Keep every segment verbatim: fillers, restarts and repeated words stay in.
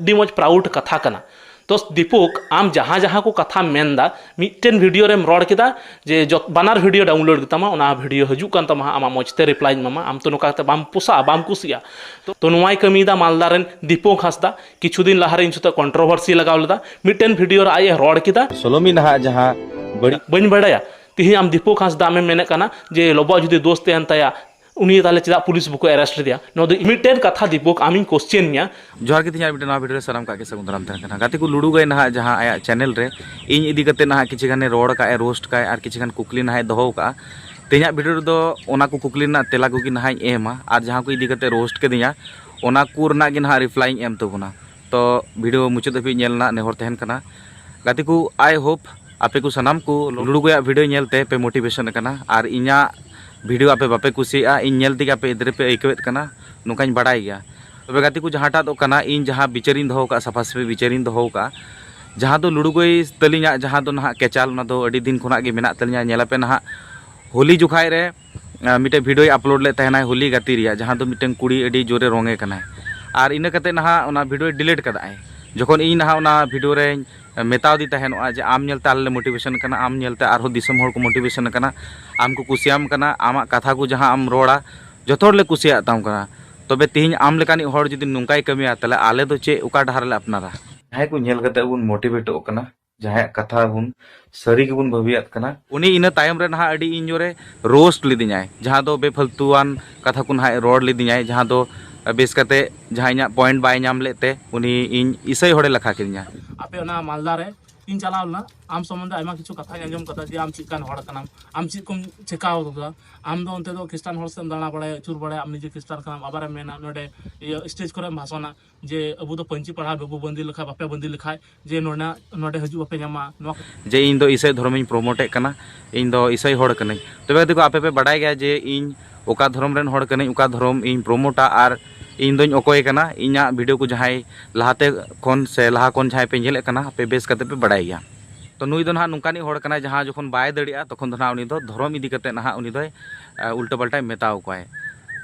ᱟᱹᱰᱤ ᱢᱚᱡᱽ ᱯᱨᱟᱣᱩᱰ ᱠᱟᱛᱷᱟ ᱠᱟᱱᱟ᱾ ᱛᱚ ᱫᱤᱯᱚᱠ, ᱟᱢ ᱡᱟᱦᱟᱸ ᱡᱟᱦᱟᱸ ᱠᱚ ᱠᱟᱛᱷᱟᱢ ᱢᱮᱱᱫᱟ, ᱢᱤᱫᱴᱮᱱ ᱵᱷᱤᱰᱤᱭᱳ ᱨᱮᱢ ᱨᱚᱲ ᱠᱮᱫᱟ ᱡᱮ ᱡᱚᱛ ᱵᱟᱱᱟᱨ ᱵᱷᱤᱰᱤᱭᱳ ᱰᱟᱣᱩᱱᱞᱳᱰ ᱜᱮᱛᱟᱢᱟ, ᱚᱱᱟ ᱵᱷᱤᱰᱤᱭᱳ ᱦᱤᱡᱩᱜ ᱠᱟᱱ ᱛᱟᱢᱟ, ᱟᱢᱟᱜ ᱢᱚᱡᱽ ᱛᱮ ᱨᱤᱯᱞᱟᱭᱤᱧ ᱮᱢᱟᱢᱟ, ᱟᱢ ᱛᱚ ᱱᱚᱝᱠᱟ ᱠᱟᱛᱮ ᱵᱟᱢ ᱯᱚᱥᱟᱜᱼᱟ, ᱵᱟᱢ ᱠᱩᱥᱤᱜᱼᱟ᱾ ᱛᱚ, ᱛᱚ ᱱᱚᱣᱟᱭ ᱠᱟᱹᱢᱤᱭᱮᱫᱟ ᱢᱟᱞᱫᱟ ᱨᱮᱱ ᱫᱤᱯᱚᱠ ᱦᱟᱸᱥᱫᱟ᱾ ᱠᱤᱪᱷᱩ ᱫᱤᱱ ᱞᱟᱦᱟᱨᱮ ᱤᱧ ᱥᱟᱛᱮ ᱠᱚᱱᱴᱨᱳᱵᱷᱟᱨᱥᱤ ᱞᱟᱜᱟᱣ ᱞᱮᱫᱟ, ᱢᱤᱫᱴᱮᱱ ᱵᱷᱤᱰᱤᱭᱳ ᱨᱮ ᱟᱡ ᱮ ᱨᱚᱲ ᱠᱮᱫᱟ᱾ ᱥᱳᱞᱳᱢᱤ ᱱᱟᱦᱟᱜ ᱡᱟᱦᱟᱸ ᱵᱟᱹᱲᱤᱡ ᱵᱟᱹᱧ ᱵᱟᱲᱟᱭᱟ᱾ ᱛᱤᱦᱤᱧ ᱟᱢ ᱫᱤᱯᱚᱠ ᱦᱟᱸᱥᱫᱟ ᱟᱢᱮᱢ ᱢᱮᱱᱮᱫ ᱠᱟᱱᱟ ᱡᱮ ᱞᱚᱵᱚᱣᱟᱜ ᱡᱩᱫᱤ ᱫᱳᱥ ᱛᱟᱦᱮᱱ ᱛᱟᱭᱟ, ᱩᱱᱤ ᱛᱟᱦᱞᱮ ᱪᱮᱫᱟᱜ ᱯᱩᱞᱤᱥ ᱵᱟᱠᱚ ᱮᱨᱮᱥᱴ ᱞᱮᱫᱮᱭᱟ? ᱱᱚᱣᱟ ᱫᱚ ᱢᱤᱫᱴᱮᱱ ᱠᱟᱛᱷᱟ ᱫᱤᱯᱚᱠ, ᱟᱢᱤᱧ ᱠᱚᱥᱪᱮᱱ ᱢᱮᱭᱟ᱾ ᱡᱚᱦᱟᱨ ᱜᱮ, ᱛᱮᱦᱮᱧᱟᱜ ᱢᱤᱫᱴᱮᱱ ᱱᱟᱣᱟ ᱵᱷᱤᱰᱤᱭᱳ ᱨᱮ ᱥᱟᱱᱟᱢ ᱠᱚᱣᱟᱜ ᱜᱮ ᱥᱟᱹᱜᱩᱱ ᱫᱟᱨᱟᱢ ᱛᱟᱦᱮᱱ ᱠᱟᱱᱟ᱾ ᱜᱟᱛᱮ ᱠᱚ, ᱞᱩᱰᱩ ᱜᱟᱹᱭ ᱱᱟᱦᱟᱜ ᱡᱟᱦᱟᱸ ᱟᱭᱟᱜ ᱪᱮᱱᱮᱞ ᱨᱮ ᱤᱧ ᱤᱫᱤ ᱠᱟᱛᱮ ᱱᱟᱦᱟᱜ ᱠᱤᱪᱷᱩ ᱜᱟᱱᱮ ᱨᱚᱲ ᱠᱟᱜᱼᱟ, ᱨᱳᱥᱴ ᱠᱟᱜᱼᱟ ᱟᱨ ᱠᱤᱪᱷᱩ ᱜᱟᱱ ᱠᱩᱠᱞᱤ ᱱᱟᱦᱟᱜ ᱮ ᱫᱚᱦᱚ ᱠᱟᱜᱼᱟ᱾ ᱛᱮᱦᱮᱧᱟᱜ ᱵᱷᱤᱰᱤᱭᱳ ᱨᱮᱫᱚ ᱚᱱᱟ ᱠᱚ ᱠᱩᱠᱞᱤ ᱨᱮᱱᱟᱜ ᱛᱮᱞᱟ ᱠᱚᱜᱮ ᱱᱟᱦᱟᱜ ᱤᱧ ᱮᱢᱟ, ᱟᱨ ᱡᱟᱦᱟᱸ ᱠᱚ ᱤᱫᱤ ᱠᱟᱛᱮ ᱨᱳᱥᱴ ᱠᱟᱫᱤᱧᱟ, ᱚᱱᱟ ᱠᱚ ᱨᱮᱱᱟᱜ ᱜᱮ ᱱᱟᱦᱟᱜ ᱨᱤᱯᱞᱟᱭ ᱤᱧ ᱮᱢ ᱛᱟᱵᱚᱱᱟ᱾ ᱛᱚ ᱵᱷᱤᱰᱤᱭᱳ ᱢᱩᱪᱟᱹᱫ ᱫᱷᱟᱹᱵᱤᱡ ᱧᱮᱞ ᱨᱮᱱᱟᱜ ᱱᱮᱦᱚᱨ ᱛᱟᱦᱮᱱ ᱠᱟᱱᱟ᱾ ᱜᱟᱛᱮ ᱠᱚ, I hope ᱟᱯᱮ ᱠᱚ ᱥᱟᱱᱟᱢ ᱠᱚ ᱞᱩᱰᱩ ᱜᱚᱭᱟᱜ ᱵᱷᱤᱰᱤᱭᱳ ᱧᱮᱞ ᱛᱮ ᱯᱮ ᱢᱳᱴᱤᱵᱷᱮᱥᱚᱱ ᱟᱠᱟᱱᱟ ᱟᱨ ᱤᱧᱟᱹᱜ ᱵᱷᱤᱰᱤᱭᱳ ᱟᱯᱮ ᱵᱟᱯᱮ ᱠᱩᱥᱤᱭᱟᱜᱼᱟ, ᱤᱧ ᱧᱮᱞ ᱛᱮᱜᱮ ᱟᱯᱮ ᱮᱫᱽᱨᱮ ᱯᱮ ᱟᱹᱭᱠᱟᱹᱣᱮᱫ ᱠᱟᱱᱟ, ᱱᱚᱝᱠᱟᱧ ᱵᱟᱲᱟᱭ ᱜᱮᱭᱟ᱾ ᱛᱚᱵᱮ ᱜᱟᱛᱮ ᱠᱚ, ᱡᱟᱦᱟᱸᱴᱟᱜ ᱫᱚ ᱠᱟᱱᱟ, ᱤᱧ ᱡᱟᱦᱟᱸ ᱵᱤᱪᱟᱹᱨᱤᱧ ᱫᱚᱦᱚ ᱠᱟᱜᱼᱟ, ᱥᱟᱯᱷᱟ ᱥᱟᱹᱯᱷᱤ ᱵᱤᱪᱟᱹᱨᱤᱧ ᱫᱚᱦᱚ ᱠᱟᱜᱼᱟ, ᱡᱟᱦᱟᱸ ᱫᱚ ᱞᱩᱰᱩ ᱜᱚᱭ ᱛᱟᱹᱞᱤᱧᱟᱜ ᱡᱟᱦᱟᱸ ᱫᱚ ᱱᱟᱦᱟᱜ ᱠᱮᱪᱟᱞ, ᱚᱱᱟ ᱫᱚ ᱟᱹᱰᱤ ᱫᱤᱱ ᱠᱷᱚᱱᱟᱜ ᱜᱮ ᱢᱮᱱᱟᱜ ᱛᱟᱹᱞᱤᱧᱟ᱾ ᱧᱮᱞᱟᱯᱮ ᱱᱟᱦᱟᱜ, ᱦᱳᱞᱤ ᱡᱚᱠᱷᱟᱡ ᱨᱮ ᱟᱨ ᱢᱤᱫᱴᱮᱱ ᱵᱷᱤᱰᱤᱭᱳᱭ ᱟᱯᱞᱳᱰ ᱞᱮᱫ ᱛᱟᱦᱮᱱᱟᱭ ᱦᱳᱞᱤ ᱜᱟᱛᱮ ᱨᱮᱭᱟᱜ, ᱡᱟᱦᱟᱸ ᱫᱚ ᱢᱤᱫᱴᱮᱱ ᱠᱩᱲᱤ ᱟᱹᱰᱤ ᱡᱳᱨᱮ ᱨᱚᱝ ᱮ ᱠᱟᱱᱟᱭ, ᱟᱨ ᱤᱱᱟᱹ ᱠᱟᱛᱮ ᱱᱟᱦᱟᱜ ᱚᱱᱟ ᱵᱷᱤᱰᱤᱭᱳᱭ ᱰᱤᱞᱤᱴ ᱠᱟᱫᱟᱭ᱾ ᱡᱚᱠᱷᱚᱱ ᱤᱧ ᱱᱟᱦᱟᱜ ᱚᱱᱟ ᱵᱷᱤᱰᱤᱭᱳ ᱨᱮᱧ ᱢᱮᱛᱟᱣᱫᱮ ᱛᱟᱦᱮᱱᱚᱜᱼᱟ ᱡᱮ, "ᱟᱢ ᱧᱮᱞᱛᱮ ᱟᱞᱮ ᱞᱮ ᱢᱳᱴᱤᱵᱷᱮᱥᱚᱱ ᱠᱟᱱᱟ, ᱟᱢ ᱧᱮᱞᱛᱮ ᱟᱨᱦᱚᱸ ᱫᱤᱥᱚᱢ ᱦᱚᱲ ᱠᱚ ᱢᱳᱴᱤᱵᱷᱮᱥᱚᱱ ᱠᱟᱱᱟ, ᱟᱢ ᱠᱚ ᱠᱩᱥᱤᱭᱟᱢ ᱠᱟᱱᱟ, ᱟᱢᱟᱜ ᱠᱟᱛᱷᱟ ᱠᱚ ᱡᱟᱦᱟᱸ ᱟᱢ ᱨᱚᱲᱟ, ᱡᱚᱛᱚ ᱦᱚᱲᱞᱮ ᱠᱩᱥᱤᱭᱟᱜ ᱛᱟᱢ ᱠᱟᱱᱟ, ᱛᱚᱵᱮ ᱛᱮᱦᱮᱧ ᱟᱢ ᱞᱮᱠᱟᱱᱤᱡ ᱦᱚᱲ ᱡᱩᱫᱤ ᱱᱚᱝᱠᱟᱭ ᱠᱟᱹᱢᱤᱭᱟ, ᱛᱟᱦᱞᱮ ᱟᱞᱮ ᱫᱚ ᱪᱮᱫ, ᱚᱠᱟ ᱰᱟᱦᱟᱨ ᱞᱮ ᱟᱯᱱᱟᱨᱟ?" ᱡᱟᱦᱟᱸᱭ ᱠᱚ ᱧᱮᱞ ᱠᱟᱛᱮ ᱵᱚᱱ ᱢᱳᱴᱤᱵᱷᱮᱴᱚᱜ ᱠᱟᱱᱟ, ᱡᱟᱦᱟᱸᱭᱟᱜ ᱠᱟᱛᱷᱟ ᱵᱚᱱ ᱥᱟᱹᱨᱤ ᱜᱮᱵᱚᱱ ᱵᱷᱟᱹᱵᱤᱭᱟᱜ ᱠᱟᱱᱟ᱾ ᱩᱱᱤ ᱤᱱᱟᱹ ᱛᱟᱭᱚᱢ ᱨᱮ ᱱᱟᱦᱟᱜ ᱟᱹᱰᱤ ᱤᱧ ᱡᱳᱨᱮ ᱨᱳᱥᱴ ᱞᱤᱫᱤᱧᱟᱭ, ᱡᱟᱦᱟᱸ ᱫᱚ ᱵᱮᱯᱷᱟᱞᱛᱩᱣᱟᱱ ᱠᱟᱛᱷᱟ ᱠᱚ ᱱᱟᱦᱟᱜ ᱨᱚᱲ ᱞᱤᱫᱤᱧᱟᱭ, ᱡᱟᱦᱟᱸ ᱫᱚ ᱵᱮᱥ ᱠᱟᱛᱮ ᱡᱟᱦᱟᱸ ᱤᱧᱟᱹᱜ ᱯᱚᱭᱮᱱᱴ ᱵᱟᱭ ᱧᱟᱢ ᱞᱮᱫ ᱛᱮ ᱩᱱᱤ ᱤᱧ ᱤᱥᱟᱹᱭ ᱦᱚᱲᱮ ᱞᱮᱠᱷᱟ ᱠᱤᱫᱤᱧᱟ᱾ ᱟᱯᱮ ᱚᱱᱟ ᱢᱟᱞᱫᱟ ᱨᱮ ᱤᱧ ᱪᱟᱞᱟᱣ ᱞᱮᱱᱟ, ᱟᱢ ᱥᱚᱢᱵᱚᱱᱫᱷᱮ ᱟᱭᱢᱟ ᱠᱤᱪᱷᱩ ᱠᱟᱛᱷᱟᱧ ᱟᱸᱡᱚᱢ ᱠᱟᱫᱟ ᱡᱮ ᱟᱢ ᱪᱮᱫ ᱞᱮᱠᱟᱱ ᱦᱚᱲ ᱠᱟᱱᱟᱢ, ᱟᱢ ᱪᱮᱫ ᱠᱚᱢ ᱪᱮᱠᱟᱣ ᱠᱟᱫᱟ᱾ ᱟᱢ ᱫᱚ ᱚᱱᱛᱮ ᱫᱚ ᱠᱷᱨᱤᱥᱴᱟᱱ ᱦᱚᱲ ᱥᱮᱫ ᱮᱢ ᱫᱟᱬᱟ ᱵᱟᱲᱟᱭᱟ, ᱟᱹᱪᱩᱨ ᱵᱟᱲᱟᱭᱟ, ᱟᱢ ᱱᱤᱡᱮ ᱠᱷᱨᱤᱥᱴᱟᱱ ᱠᱟᱱᱟᱢ, ᱟᱵᱟᱨᱮᱢ ᱢᱮᱱᱟ ᱱᱚᱰᱮ ᱤᱭᱟᱹ ᱥᱴᱮᱡᱽ ᱠᱚᱨᱮᱢ ᱵᱷᱟᱥᱚᱱᱟ ᱡᱮ ᱟᱵᱚ ᱫᱚ ᱯᱟᱹᱧᱪᱤ ᱯᱟᱲᱦᱟ ᱵᱟᱵᱚ ᱵᱟᱸᱫᱮ ᱞᱮᱠᱷᱟᱡ, ᱵᱟᱯᱮ ᱵᱟᱸᱫᱮ ᱞᱮᱠᱷᱟᱡ ᱡᱮ ᱱᱚᱰᱮ, ᱱᱚᱰᱮ ᱦᱤᱡᱩᱜ ᱵᱟᱯᱮ ᱧᱟᱢᱟ, ᱱᱚᱣᱟ ᱠᱚ᱾ ᱡᱮ ᱤᱧ ᱫᱚ ᱤᱥᱟᱹᱭ ᱫᱷᱚᱨᱚᱢᱤᱧ ᱯᱨᱚᱢᱳᱴᱮᱫ ᱠᱟᱱᱟ, ᱤᱧ ᱫᱚ ᱤᱥᱟᱹᱭ ᱦᱚᱲ ᱠᱟᱹᱱᱟᱹᱧ᱾ ᱛᱚᱵᱮ ᱜᱟᱛᱮ ᱠᱚ, ᱟᱯᱮ ᱯᱮ ᱵᱟᱰᱟᱭ ᱜᱮᱭᱟ ᱡᱮ ᱤᱧ ᱚᱠᱟ ᱫᱷᱚᱨᱚᱢ ᱨᱮᱱ ᱦᱚᱲ ᱠᱟᱹᱱᱟᱹᱧ, ᱚᱠᱟ ᱫᱷᱚᱨᱚᱢ ᱤᱧ ᱯᱨᱚᱢᱳᱴᱟ, ᱟᱨ ᱤᱧ ᱫᱚᱧ ᱚᱠᱚᱭ ᱠᱟᱱᱟ᱾ ᱤᱧᱟᱹᱜ ᱵᱷᱤᱰᱤᱭᱳ ᱠᱚ ᱡᱟᱦᱟᱸᱭ ᱞᱟᱦᱟᱛᱮ ᱠᱷᱚᱱ ᱥᱮ ᱞᱟᱦᱟ ᱠᱷᱚᱱ ᱡᱟᱦᱟᱸᱭ ᱯᱮ ᱧᱮᱞᱮᱫ ᱠᱟᱱᱟ, ᱟᱯᱮ ᱵᱮᱥ ᱠᱟᱛᱮ ᱯᱮ ᱵᱟᱰᱟᱭ ᱜᱮᱭᱟ᱾ ᱛᱚ ᱱᱩᱭ ᱫᱚ ᱱᱟᱦᱟᱜ ᱱᱚᱝᱠᱟᱱᱤᱡ ᱦᱚᱲ ᱠᱟᱱᱟᱭ, ᱡᱟᱦᱟᱸ ᱡᱚᱠᱷᱚᱱ ᱵᱟᱭ ᱫᱟᱲᱮᱭᱟᱜᱼᱟ, ᱛᱚᱠᱷᱚᱱ ᱫᱚ ᱱᱟᱦᱟᱜ ᱩᱱᱤ ᱫᱚ ᱫᱷᱚᱨᱚᱢ ᱤᱫᱤ ᱠᱟᱛᱮ ᱱᱟᱦᱟᱜ ᱩᱱᱤ ᱫᱚᱭ, ᱮ, ᱩᱞᱴᱟᱹ ᱯᱟᱞᱴᱟᱭ ᱢᱮᱛᱟᱣ ᱠᱚᱣᱟᱭ᱾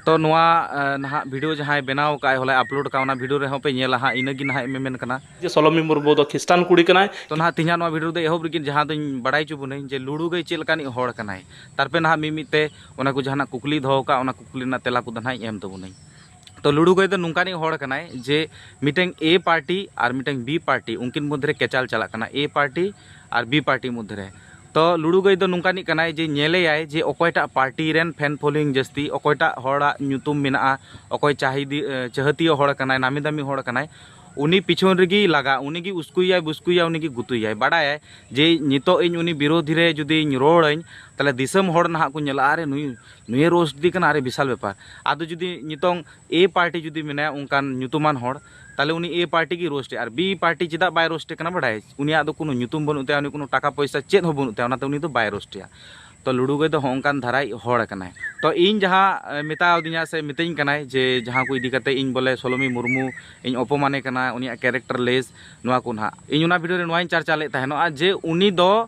ᱛᱚ ᱱᱚᱣᱟ ᱱᱟᱦᱟᱜ ᱵᱷᱤᱰᱤᱭᱳ ᱡᱟᱦᱟᱸᱭ ᱵᱮᱱᱟᱣ ᱠᱟᱜᱼᱟᱭ, ᱦᱚᱞᱟᱭ ᱟᱯᱞᱳᱰ ᱠᱟᱜᱼᱟ, ᱚᱱᱟ ᱵᱷᱤᱰᱤᱭᱳ ᱨᱮᱦᱚᱸ ᱯᱮ ᱧᱮᱞᱟ ᱦᱟᱸᱜ, ᱤᱱᱟᱹᱜᱮ ᱱᱟᱦᱟᱜ ᱢᱮᱢᱮᱱ ᱠᱟᱱᱟ᱾ ᱡᱮ ᱥᱚᱞᱚᱢᱤ ᱢᱩᱨᱢᱩ ᱫᱚ ᱠᱷᱨᱤᱥᱴᱟᱱ ᱠᱩᱲᱤ ᱠᱟᱱᱟᱭ᱾ ᱛᱚ ᱱᱟᱦᱟᱜ ᱛᱮᱦᱮᱧᱟᱜ ᱱᱚᱣᱟ ᱵᱷᱤᱰᱤᱭᱳ ᱨᱮᱫᱚ ᱮᱦᱚᱵ ᱨᱮᱜᱮ ᱡᱟᱦᱟᱸ ᱫᱚᱧ ᱵᱟᱲᱟᱭ ᱦᱚᱪᱚ ᱵᱚᱱᱟᱹᱧ ᱡᱮ ᱞᱩᱲᱩ ᱜᱟᱹᱭ ᱪᱮᱫ ᱞᱮᱠᱟᱱᱤᱡ ᱦᱚᱲ ᱠᱟᱱᱟᱭ᱾ ᱛᱟᱨᱯᱚᱨᱮ ᱱᱟᱦᱟᱜ ᱢᱤᱫ ᱢᱤᱫ ᱛᱮ ᱚᱱᱟ ᱠᱚ ᱡᱟᱦᱟᱱᱟᱜ ᱠᱩᱠᱞᱤ ᱫᱚᱦᱚ ᱠᱟᱜᱼᱟ, ᱚᱱᱟ ᱠᱩᱠᱞᱤ ᱨᱮᱱᱟᱜ ᱛᱮᱞᱟ ᱠᱚᱫᱚ ᱱᱟᱦᱟᱜ ᱤᱧ ᱮᱢ ᱛᱟᱵᱚᱱᱟᱹᱧ᱾ ᱛᱚ ᱞᱩᱲᱩ ᱜᱟᱹᱭ ᱫᱚ ᱱᱚᱝᱠᱟᱱᱤᱡ ᱦᱚᱲ ᱠᱟᱱᱟᱭ ᱡᱮ ᱢᱤᱫᱴᱮᱱ A party ᱟᱨ ᱢᱤᱫᱴᱮᱱ B party, ᱩᱱᱠᱤᱱ ᱢᱚᱫᱽᱫᱷᱮ ᱨᱮ ᱠᱮᱪᱟᱞ ᱪᱟᱞᱟᱜ ᱠᱟᱱᱟ, A party R B party ᱢᱚᱫᱽᱫᱷᱮ ᱨᱮ᱾ ᱛᱚ ᱞᱩᱲᱩ ᱜᱟᱹᱭ ᱫᱚ ᱱᱚᱝᱠᱟᱱᱤᱡ ᱠᱟᱱᱟᱭ ᱡᱮ ᱧᱮᱞᱮᱭᱟᱭ ᱡᱮ ᱚᱠᱚᱭᱴᱟᱜ ᱯᱟᱨᱴᱤ ᱨᱮᱱ ᱯᱷᱮᱱ ᱯᱷᱚᱞᱳᱭᱤᱝ ᱡᱟᱹᱥᱛᱤ, ᱚᱠᱚᱭᱴᱟᱜ ᱦᱚᱲᱟᱜ ᱧᱩᱛᱩᱢ ᱢᱮᱱᱟᱜᱼᱟ, ᱚᱠᱚᱭ ᱪᱟᱹᱦᱤᱫᱤ ᱪᱟᱹᱦᱟᱹᱛᱤᱭᱟᱹ ᱦᱚᱲ ᱠᱟᱱᱟᱭ, ᱱᱟᱢᱤ ᱫᱟᱢᱤ ᱦᱚᱲ ᱠᱟᱱᱟᱭ, ᱩᱱᱤ ᱯᱤᱪᱷᱚᱱ ᱨᱮᱜᱮᱭ ᱞᱟᱜᱟ, ᱩᱱᱤᱜᱮ ᱩᱥᱠᱩᱭᱟᱭ ᱵᱩᱥᱠᱩᱭᱟᱭ, ᱩᱱᱤᱜᱮ ᱜᱩᱛᱩᱭᱟᱭ᱾ ᱵᱟᱰᱟᱭᱟᱭ ᱡᱮ ᱱᱤᱛᱚᱜ ᱤᱧ ᱩᱱᱤ ᱵᱤᱨᱳᱫᱷᱤ ᱨᱮ ᱡᱩᱫᱤᱧ ᱨᱚᱲᱟᱹᱧ, ᱛᱟᱦᱚᱞᱮ ᱫᱤᱥᱚᱢ ᱦᱚᱲ ᱱᱟᱦᱟᱜ ᱠᱚ ᱧᱮᱞᱟ, ᱟᱨᱮ ᱱᱩᱭ ᱱᱩᱭᱮ ᱨᱳᱥᱴ ᱫᱤ ᱠᱟᱱᱟ, ᱟᱨᱮ ᱵᱤᱥᱟᱞ ᱵᱮᱯᱟᱨ᱾ ᱟᱫᱚ ᱡᱩᱫᱤ ᱱᱤᱛᱚᱝ A party ᱡᱩᱫᱤ ᱢᱮᱱᱟᱭᱟ ᱚᱱᱠᱟᱱ ᱧᱩᱛᱩᱢᱟᱱ ᱦᱚᱲ, ᱛᱟᱦᱚᱞᱮ ᱩᱱᱤ A party ᱜᱮ ᱨᱳᱥᱴ ᱮᱭᱟ᱾ ᱟᱨ B party ᱪᱮᱫᱟᱜ ᱵᱟᱭ ᱨᱳᱥᱴ ᱮ ᱠᱟᱱᱟ ᱵᱟᱰᱟᱭ? ᱩᱱᱤᱭᱟᱜ ᱫᱚ ᱠᱳᱱᱳ ᱧᱩᱛᱩᱢ ᱵᱟᱹᱱᱩᱜ ᱛᱟᱭᱟ, ᱩᱱᱤ ᱠᱳᱱᱳ ᱴᱟᱠᱟ ᱯᱚᱭᱥᱟ ᱪᱮᱫ ᱦᱚᱸ ᱵᱟᱹᱱᱩᱜ ᱛᱟᱭᱟ, ᱚᱱᱟᱛᱮ ᱩᱱᱤ ᱫᱚ ᱵᱟᱭ ᱨᱳᱥᱴ ᱮᱭᱟ᱾ ᱛᱚ ᱞᱩᱲᱩ ᱜᱟᱹᱭ ᱫᱚ ᱦᱚᱸᱜ ᱚᱱᱠᱟᱱ ᱫᱷᱟᱨᱟᱭ ᱦᱚᱲ ᱠᱟᱱᱟᱭ᱾ ᱛᱚ ᱤᱧ ᱡᱟᱦᱟᱸ ᱮ, ᱢᱮᱛᱟᱣᱫᱤᱧᱟ ᱥᱮ ᱢᱤᱛᱟᱹᱧ ᱠᱟᱱᱟᱭ ᱡᱮ ᱡᱟᱦᱟᱸ ᱠᱚ ᱤᱫᱤ ᱠᱟᱛᱮ ᱤᱧ ᱵᱚᱞᱮ ᱥᱚᱞᱚᱢᱤ ᱢᱩᱨᱢᱩ ᱤᱧ ᱚᱯᱚᱢᱟᱱᱮ ᱠᱟᱱᱟ, ᱩᱱᱤᱭᱟᱜ character less, ᱱᱚᱣᱟ ᱠᱚ ᱱᱟᱦᱟᱜ ᱤᱧ ᱚᱱᱟ ᱵᱷᱤᱰᱤᱭᱳ ᱨᱮ ᱱᱚᱣᱟᱧ ᱪᱟᱨᱪᱟ ᱞᱮᱫ ᱛᱟᱦᱮᱱᱚᱜᱼᱟ ᱡᱮ ᱩᱱᱤ ᱫᱚ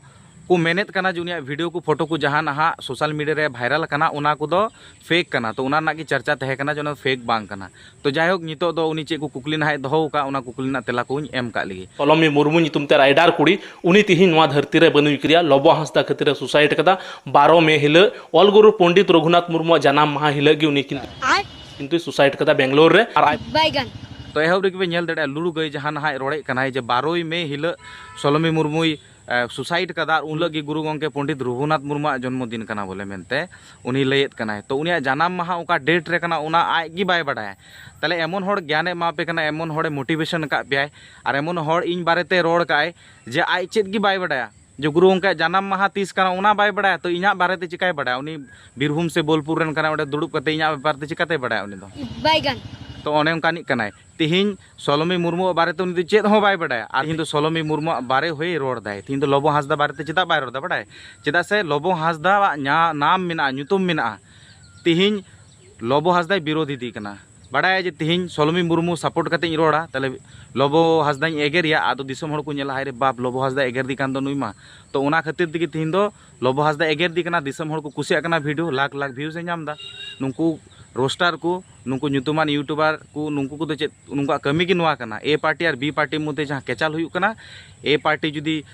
ᱠᱚ ᱢᱮᱱᱮᱫ ᱠᱟᱱᱟ ᱡᱮ ᱩᱱᱤᱭᱟᱜ ᱵᱷᱤᱰᱤᱭᱳ ᱠᱚ, ᱯᱷᱳᱴᱳ ᱠᱚ ᱡᱟᱦᱟᱸ ᱱᱟᱦᱟᱜ ᱥᱳᱥᱟᱞ ᱢᱤᱰᱤᱭᱟ ᱨᱮ ᱵᱷᱟᱭᱨᱟᱞ ᱠᱟᱱᱟ, ᱚᱱᱟ ᱠᱚᱫᱚ ᱯᱷᱮᱠ ᱠᱟᱱᱟ᱾ ᱛᱚ ᱚᱱᱟ ᱨᱮᱱᱟᱜ ᱜᱮ ᱪᱟᱨᱪᱟ ᱛᱟᱦᱮᱸ ᱠᱟᱱᱟ ᱡᱮ ᱚᱱᱟ ᱫᱚ ᱯᱷᱮᱠ ᱵᱟᱝ ᱠᱟᱱᱟ᱾ ᱛᱚ ᱡᱟᱭᱦᱳᱠ, ᱱᱤᱛᱚᱜ ᱫᱚ ᱩᱱᱤ ᱪᱮᱫ ᱠᱚ ᱠᱩᱠᱞᱤ ᱱᱟᱦᱟᱜ ᱮ ᱫᱚᱦᱚ ᱟᱠᱟᱫ, ᱚᱱᱟ ᱠᱩᱠᱞᱤ ᱨᱮᱱᱟᱜ ᱛᱮᱞᱟ ᱠᱚᱧ ᱮᱢ ᱠᱟᱜ ᱞᱮᱜᱮ᱾ ᱥᱚᱞᱚᱢᱤ ᱢᱩᱨᱢᱩ ᱧᱩᱛᱩᱢ ᱛᱮ ᱨᱟᱭᱰᱟᱨ ᱠᱩᱲᱤ, ᱩᱱᱤ ᱛᱤᱦᱤᱧ ᱱᱚᱣᱟ ᱫᱷᱟᱹᱨᱛᱤ ᱨᱮ ᱵᱟᱹᱱᱩᱭ ᱠᱟᱫᱮᱭᱟ᱾ ᱞᱚᱵᱚ ᱦᱟᱸᱥᱫᱟ ᱠᱷᱟᱹᱛᱤᱨ ᱮ ᱥᱩᱥᱟᱭᱤᱰ ᱠᱟᱫᱟ᱾ ᱵᱟᱨᱚ ᱢᱮ ᱦᱤᱞᱳᱜ ᱚᱞ ᱜᱩᱨᱩ ᱯᱚᱱᱰᱤᱛ ᱨᱚᱜᱷᱩᱱᱟᱛᱷ ᱢᱩᱨᱢᱩᱣᱟᱜ ᱡᱟᱱᱟᱢ ᱢᱟᱦᱟ ᱦᱤᱞᱳᱜ ᱜᱮ ᱩᱱᱤ ᱠᱤᱱᱛᱩ, ᱟᱨ? ᱠᱤᱱᱛᱩᱭ ᱥᱩᱥᱟᱭᱤᱰ ᱠᱟᱫᱟ ᱵᱮᱝᱜᱟᱞᱳᱨ ᱨᱮ᱾ ᱟᱨ ᱟᱡ ᱵᱟᱭᱜᱟᱱ᱾ ᱛᱚ ᱮᱦᱚᱵ ᱨᱮᱜᱮ ᱯᱮ ᱧᱮᱞ ᱫᱟᱲᱮᱭᱟᱜᱼᱟ, ᱞᱩᱲᱩ ᱜᱟᱹᱭ ᱡᱟᱦᱟᱸ ᱱᱟᱦᱟᱜ ᱨᱚᱲᱮᱫ ᱠᱟᱱᱟᱭ ᱡᱮ ᱵᱟᱨᱚᱭ ᱢᱮ ᱦᱤᱞᱳᱜ ᱥᱚᱞᱚᱢᱤ ᱢᱩᱨᱢᱩᱭ ᱮ, ᱥᱩᱥᱟᱭᱤᱰ ᱠᱟᱫᱟ, ᱟᱨ ᱩᱱ ᱦᱤᱞᱳᱜ ᱜᱮ ᱜᱩᱨᱩ ᱜᱚᱢᱠᱮ ᱯᱚᱱᱰᱤᱛ ᱨᱚᱜᱷᱩᱱᱟᱛᱷ ᱢᱩᱨᱢᱩᱣᱟᱜ ᱡᱚᱱᱢᱚ ᱫᱤᱱ ᱠᱟᱱᱟ ᱵᱚᱞᱮ ᱢᱮᱱᱛᱮ ᱩᱱᱤ ᱞᱟᱹᱭᱮᱫ ᱠᱟᱱᱟᱭ᱾ ᱛᱚ ᱩᱱᱤᱭᱟᱜ ᱡᱟᱱᱟᱢ ᱢᱟᱦᱟ ᱚᱠᱟ ᱰᱮᱴ ᱨᱮ ᱠᱟᱱᱟ, ᱚᱱᱟ ᱟᱡ ᱜᱮ ᱵᱟᱭ ᱵᱟᱰᱟᱭᱟ᱾ ᱛᱟᱦᱞᱮ ᱮᱢᱚᱱ ᱦᱚᱲ ᱜᱮᱭᱟᱱᱮ ᱮᱢᱟ ᱯᱮ ᱠᱟᱱᱟ, ᱮᱢᱚᱱ ᱦᱚᱲᱮ ᱢᱳᱴᱤᱵᱷᱮᱥᱚᱱ ᱟᱠᱟᱫ ᱯᱮᱭᱟᱭ, ᱟᱨ ᱮᱢᱚᱱ ᱦᱚᱲ ᱤᱧ ᱵᱟᱨᱮᱛᱮ ᱨᱚᱲ ᱠᱟᱜᱼᱟᱭ ᱡᱮ ᱟᱡ ᱪᱮᱫ ᱜᱮ ᱵᱟᱭ ᱵᱟᱰᱟᱭᱟ ᱡᱮ ᱜᱩᱨᱩ ᱜᱚᱢᱠᱮᱭᱟᱜ ᱡᱟᱱᱟᱢ ᱢᱟᱦᱟ ᱛᱤᱥ ᱠᱟᱱᱟ, ᱚᱱᱟ ᱵᱟᱭ ᱵᱟᱰᱟᱭᱟ᱾ ᱛᱚ ᱤᱧᱟᱹᱜ ᱵᱟᱨᱮᱛᱮ ᱪᱤᱠᱟᱭ ᱵᱟᱰᱟᱭᱟ? ᱩᱱᱤ ᱵᱤᱨᱵᱷᱩᱢ ᱥᱮ ᱵᱳᱞᱯᱩᱨ ᱨᱮᱱ ᱠᱟᱱᱟᱭ, ᱚᱸᱰᱮ ᱫᱩᱲᱩᱵ ᱠᱟᱛᱮ ᱤᱧᱟᱹᱜ ᱵᱮᱯᱟᱨ ᱛᱮ ᱪᱤᱠᱟᱛᱮᱭ ᱵᱟᱰᱟᱭᱟ ᱩᱱᱤ ᱫᱚ? ᱵᱟᱭᱜᱟᱱ᱾ ᱛᱚ ᱚᱱᱮ ᱚᱱᱠᱟᱱᱤᱡ ᱠᱟᱱᱟᱭ᱾ ᱛᱤᱦᱤᱧ ᱥᱚᱞᱚᱢᱤ ᱢᱩᱨᱢᱩᱣᱟᱜ ᱵᱟᱨᱮᱛᱮ ᱩᱱᱤ ᱫᱚ ᱪᱮᱫ ᱦᱚᱸ ᱵᱟᱭ ᱵᱟᱰᱟᱭᱟ᱾ ᱟᱨ ᱛᱤᱦᱤᱧ ᱫᱚ ᱥᱚᱞᱚᱢᱤ ᱢᱩᱨᱢᱩᱣᱟᱜ ᱵᱟᱨᱮ ᱦᱚᱭᱮ ᱨᱚᱲ ᱫᱟᱭ᱾ ᱛᱤᱦᱤᱧ ᱫᱚ ᱞᱚᱵᱚ ᱦᱟᱸᱥᱫᱟ ᱵᱟᱨᱮᱛᱮ ᱪᱮᱫᱟᱜ ᱵᱟᱭ ᱨᱚᱲ ᱫᱟ ᱵᱟᱰᱟᱭ? ᱪᱮᱫᱟᱜ ᱥᱮ ᱞᱚᱵᱚ ᱦᱟᱸᱥᱫᱟᱣᱟᱜ ᱧᱟ-, ᱱᱟᱢ ᱢᱮᱱᱟᱜᱼᱟ, ᱧᱩᱛᱩᱢ ᱢᱮᱱᱟᱜᱼᱟ᱾ ᱛᱤᱦᱤᱧ ᱞᱚᱵᱚ ᱦᱟᱸᱥᱫᱟᱭ ᱵᱤᱨᱳᱫᱷ ᱤᱫᱤ ᱠᱟᱱᱟ᱾ ᱵᱟᱰᱟᱭᱟ ᱡᱮ ᱛᱤᱦᱤᱧ ᱥᱚᱞᱚᱢᱤ ᱢᱩᱨᱢᱩ ᱥᱟᱯᱳᱨᱴ ᱠᱟᱛᱮ ᱤᱧ ᱨᱚᱲᱟ, ᱛᱟᱦᱞᱮ ᱞᱚᱵᱚ ᱦᱟᱸᱥᱫᱟᱧ ᱮᱜᱮᱨᱮᱭᱟ, ᱟᱫᱚ ᱫᱤᱥᱚᱢ ᱦᱚᱲ ᱠᱚ ᱧᱮᱞᱟ, "ᱦᱟᱭ ᱨᱮ ᱵᱟᱯ, ᱞᱚᱵᱚ ᱦᱟᱸᱥᱫᱟ ᱮᱜᱮᱨ ᱫᱤ ᱠᱟᱱ ᱫᱚ ᱱᱩᱭ ᱢᱟ᱾" ᱛᱚ ᱚᱱᱟ ᱠᱷᱟᱹᱛᱤᱨ ᱛᱮᱜᱮ ᱛᱤᱦᱤᱧ ᱫᱚ ᱞᱚᱵᱚ ᱦᱟᱸᱥᱫᱟ ᱮᱜᱮᱨ ᱫᱤ ᱠᱟᱱᱟ, ᱫᱤᱥᱚᱢ ᱦᱚᱲ ᱠᱚ ᱠᱩᱥᱤᱭᱟᱜ ᱠᱟᱱᱟ, ᱵᱷᱤᱰᱤᱭᱳ ᱞᱟᱠᱷ ᱞᱟᱠᱷ ᱵᱷᱤᱭᱩᱡᱽ ᱮ ᱧᱟᱢ ᱮᱫᱟ᱾ ᱱᱩᱠᱩ ᱨᱳᱥᱴᱟᱨ ᱠᱚ, ᱱᱩᱠᱩ ᱧᱩᱛᱩᱢᱟᱱ ᱤᱭᱩᱴᱩᱵᱟᱨ ᱠᱚ, ᱱᱩᱠᱩ ᱠᱚᱫᱚ ᱪᱮᱫ, ᱱᱩᱠᱩᱣᱟᱜ ᱠᱟᱹᱢᱤ ᱜᱮ ᱱᱚᱣᱟ ᱠᱟᱱᱟ, ᱮ ᱯᱟᱨᱴᱤ ᱟᱨ ᱵᱤ ᱯᱟᱨᱴᱤ ᱢᱚᱫᱽᱫᱷᱮ ᱡᱟᱦᱟᱸ ᱠᱮᱪᱟᱞ ᱦᱩᱭᱩᱜ ᱠᱟᱱᱟ, ᱮ ᱯᱟᱨᱴᱤ ᱡᱩᱫᱤ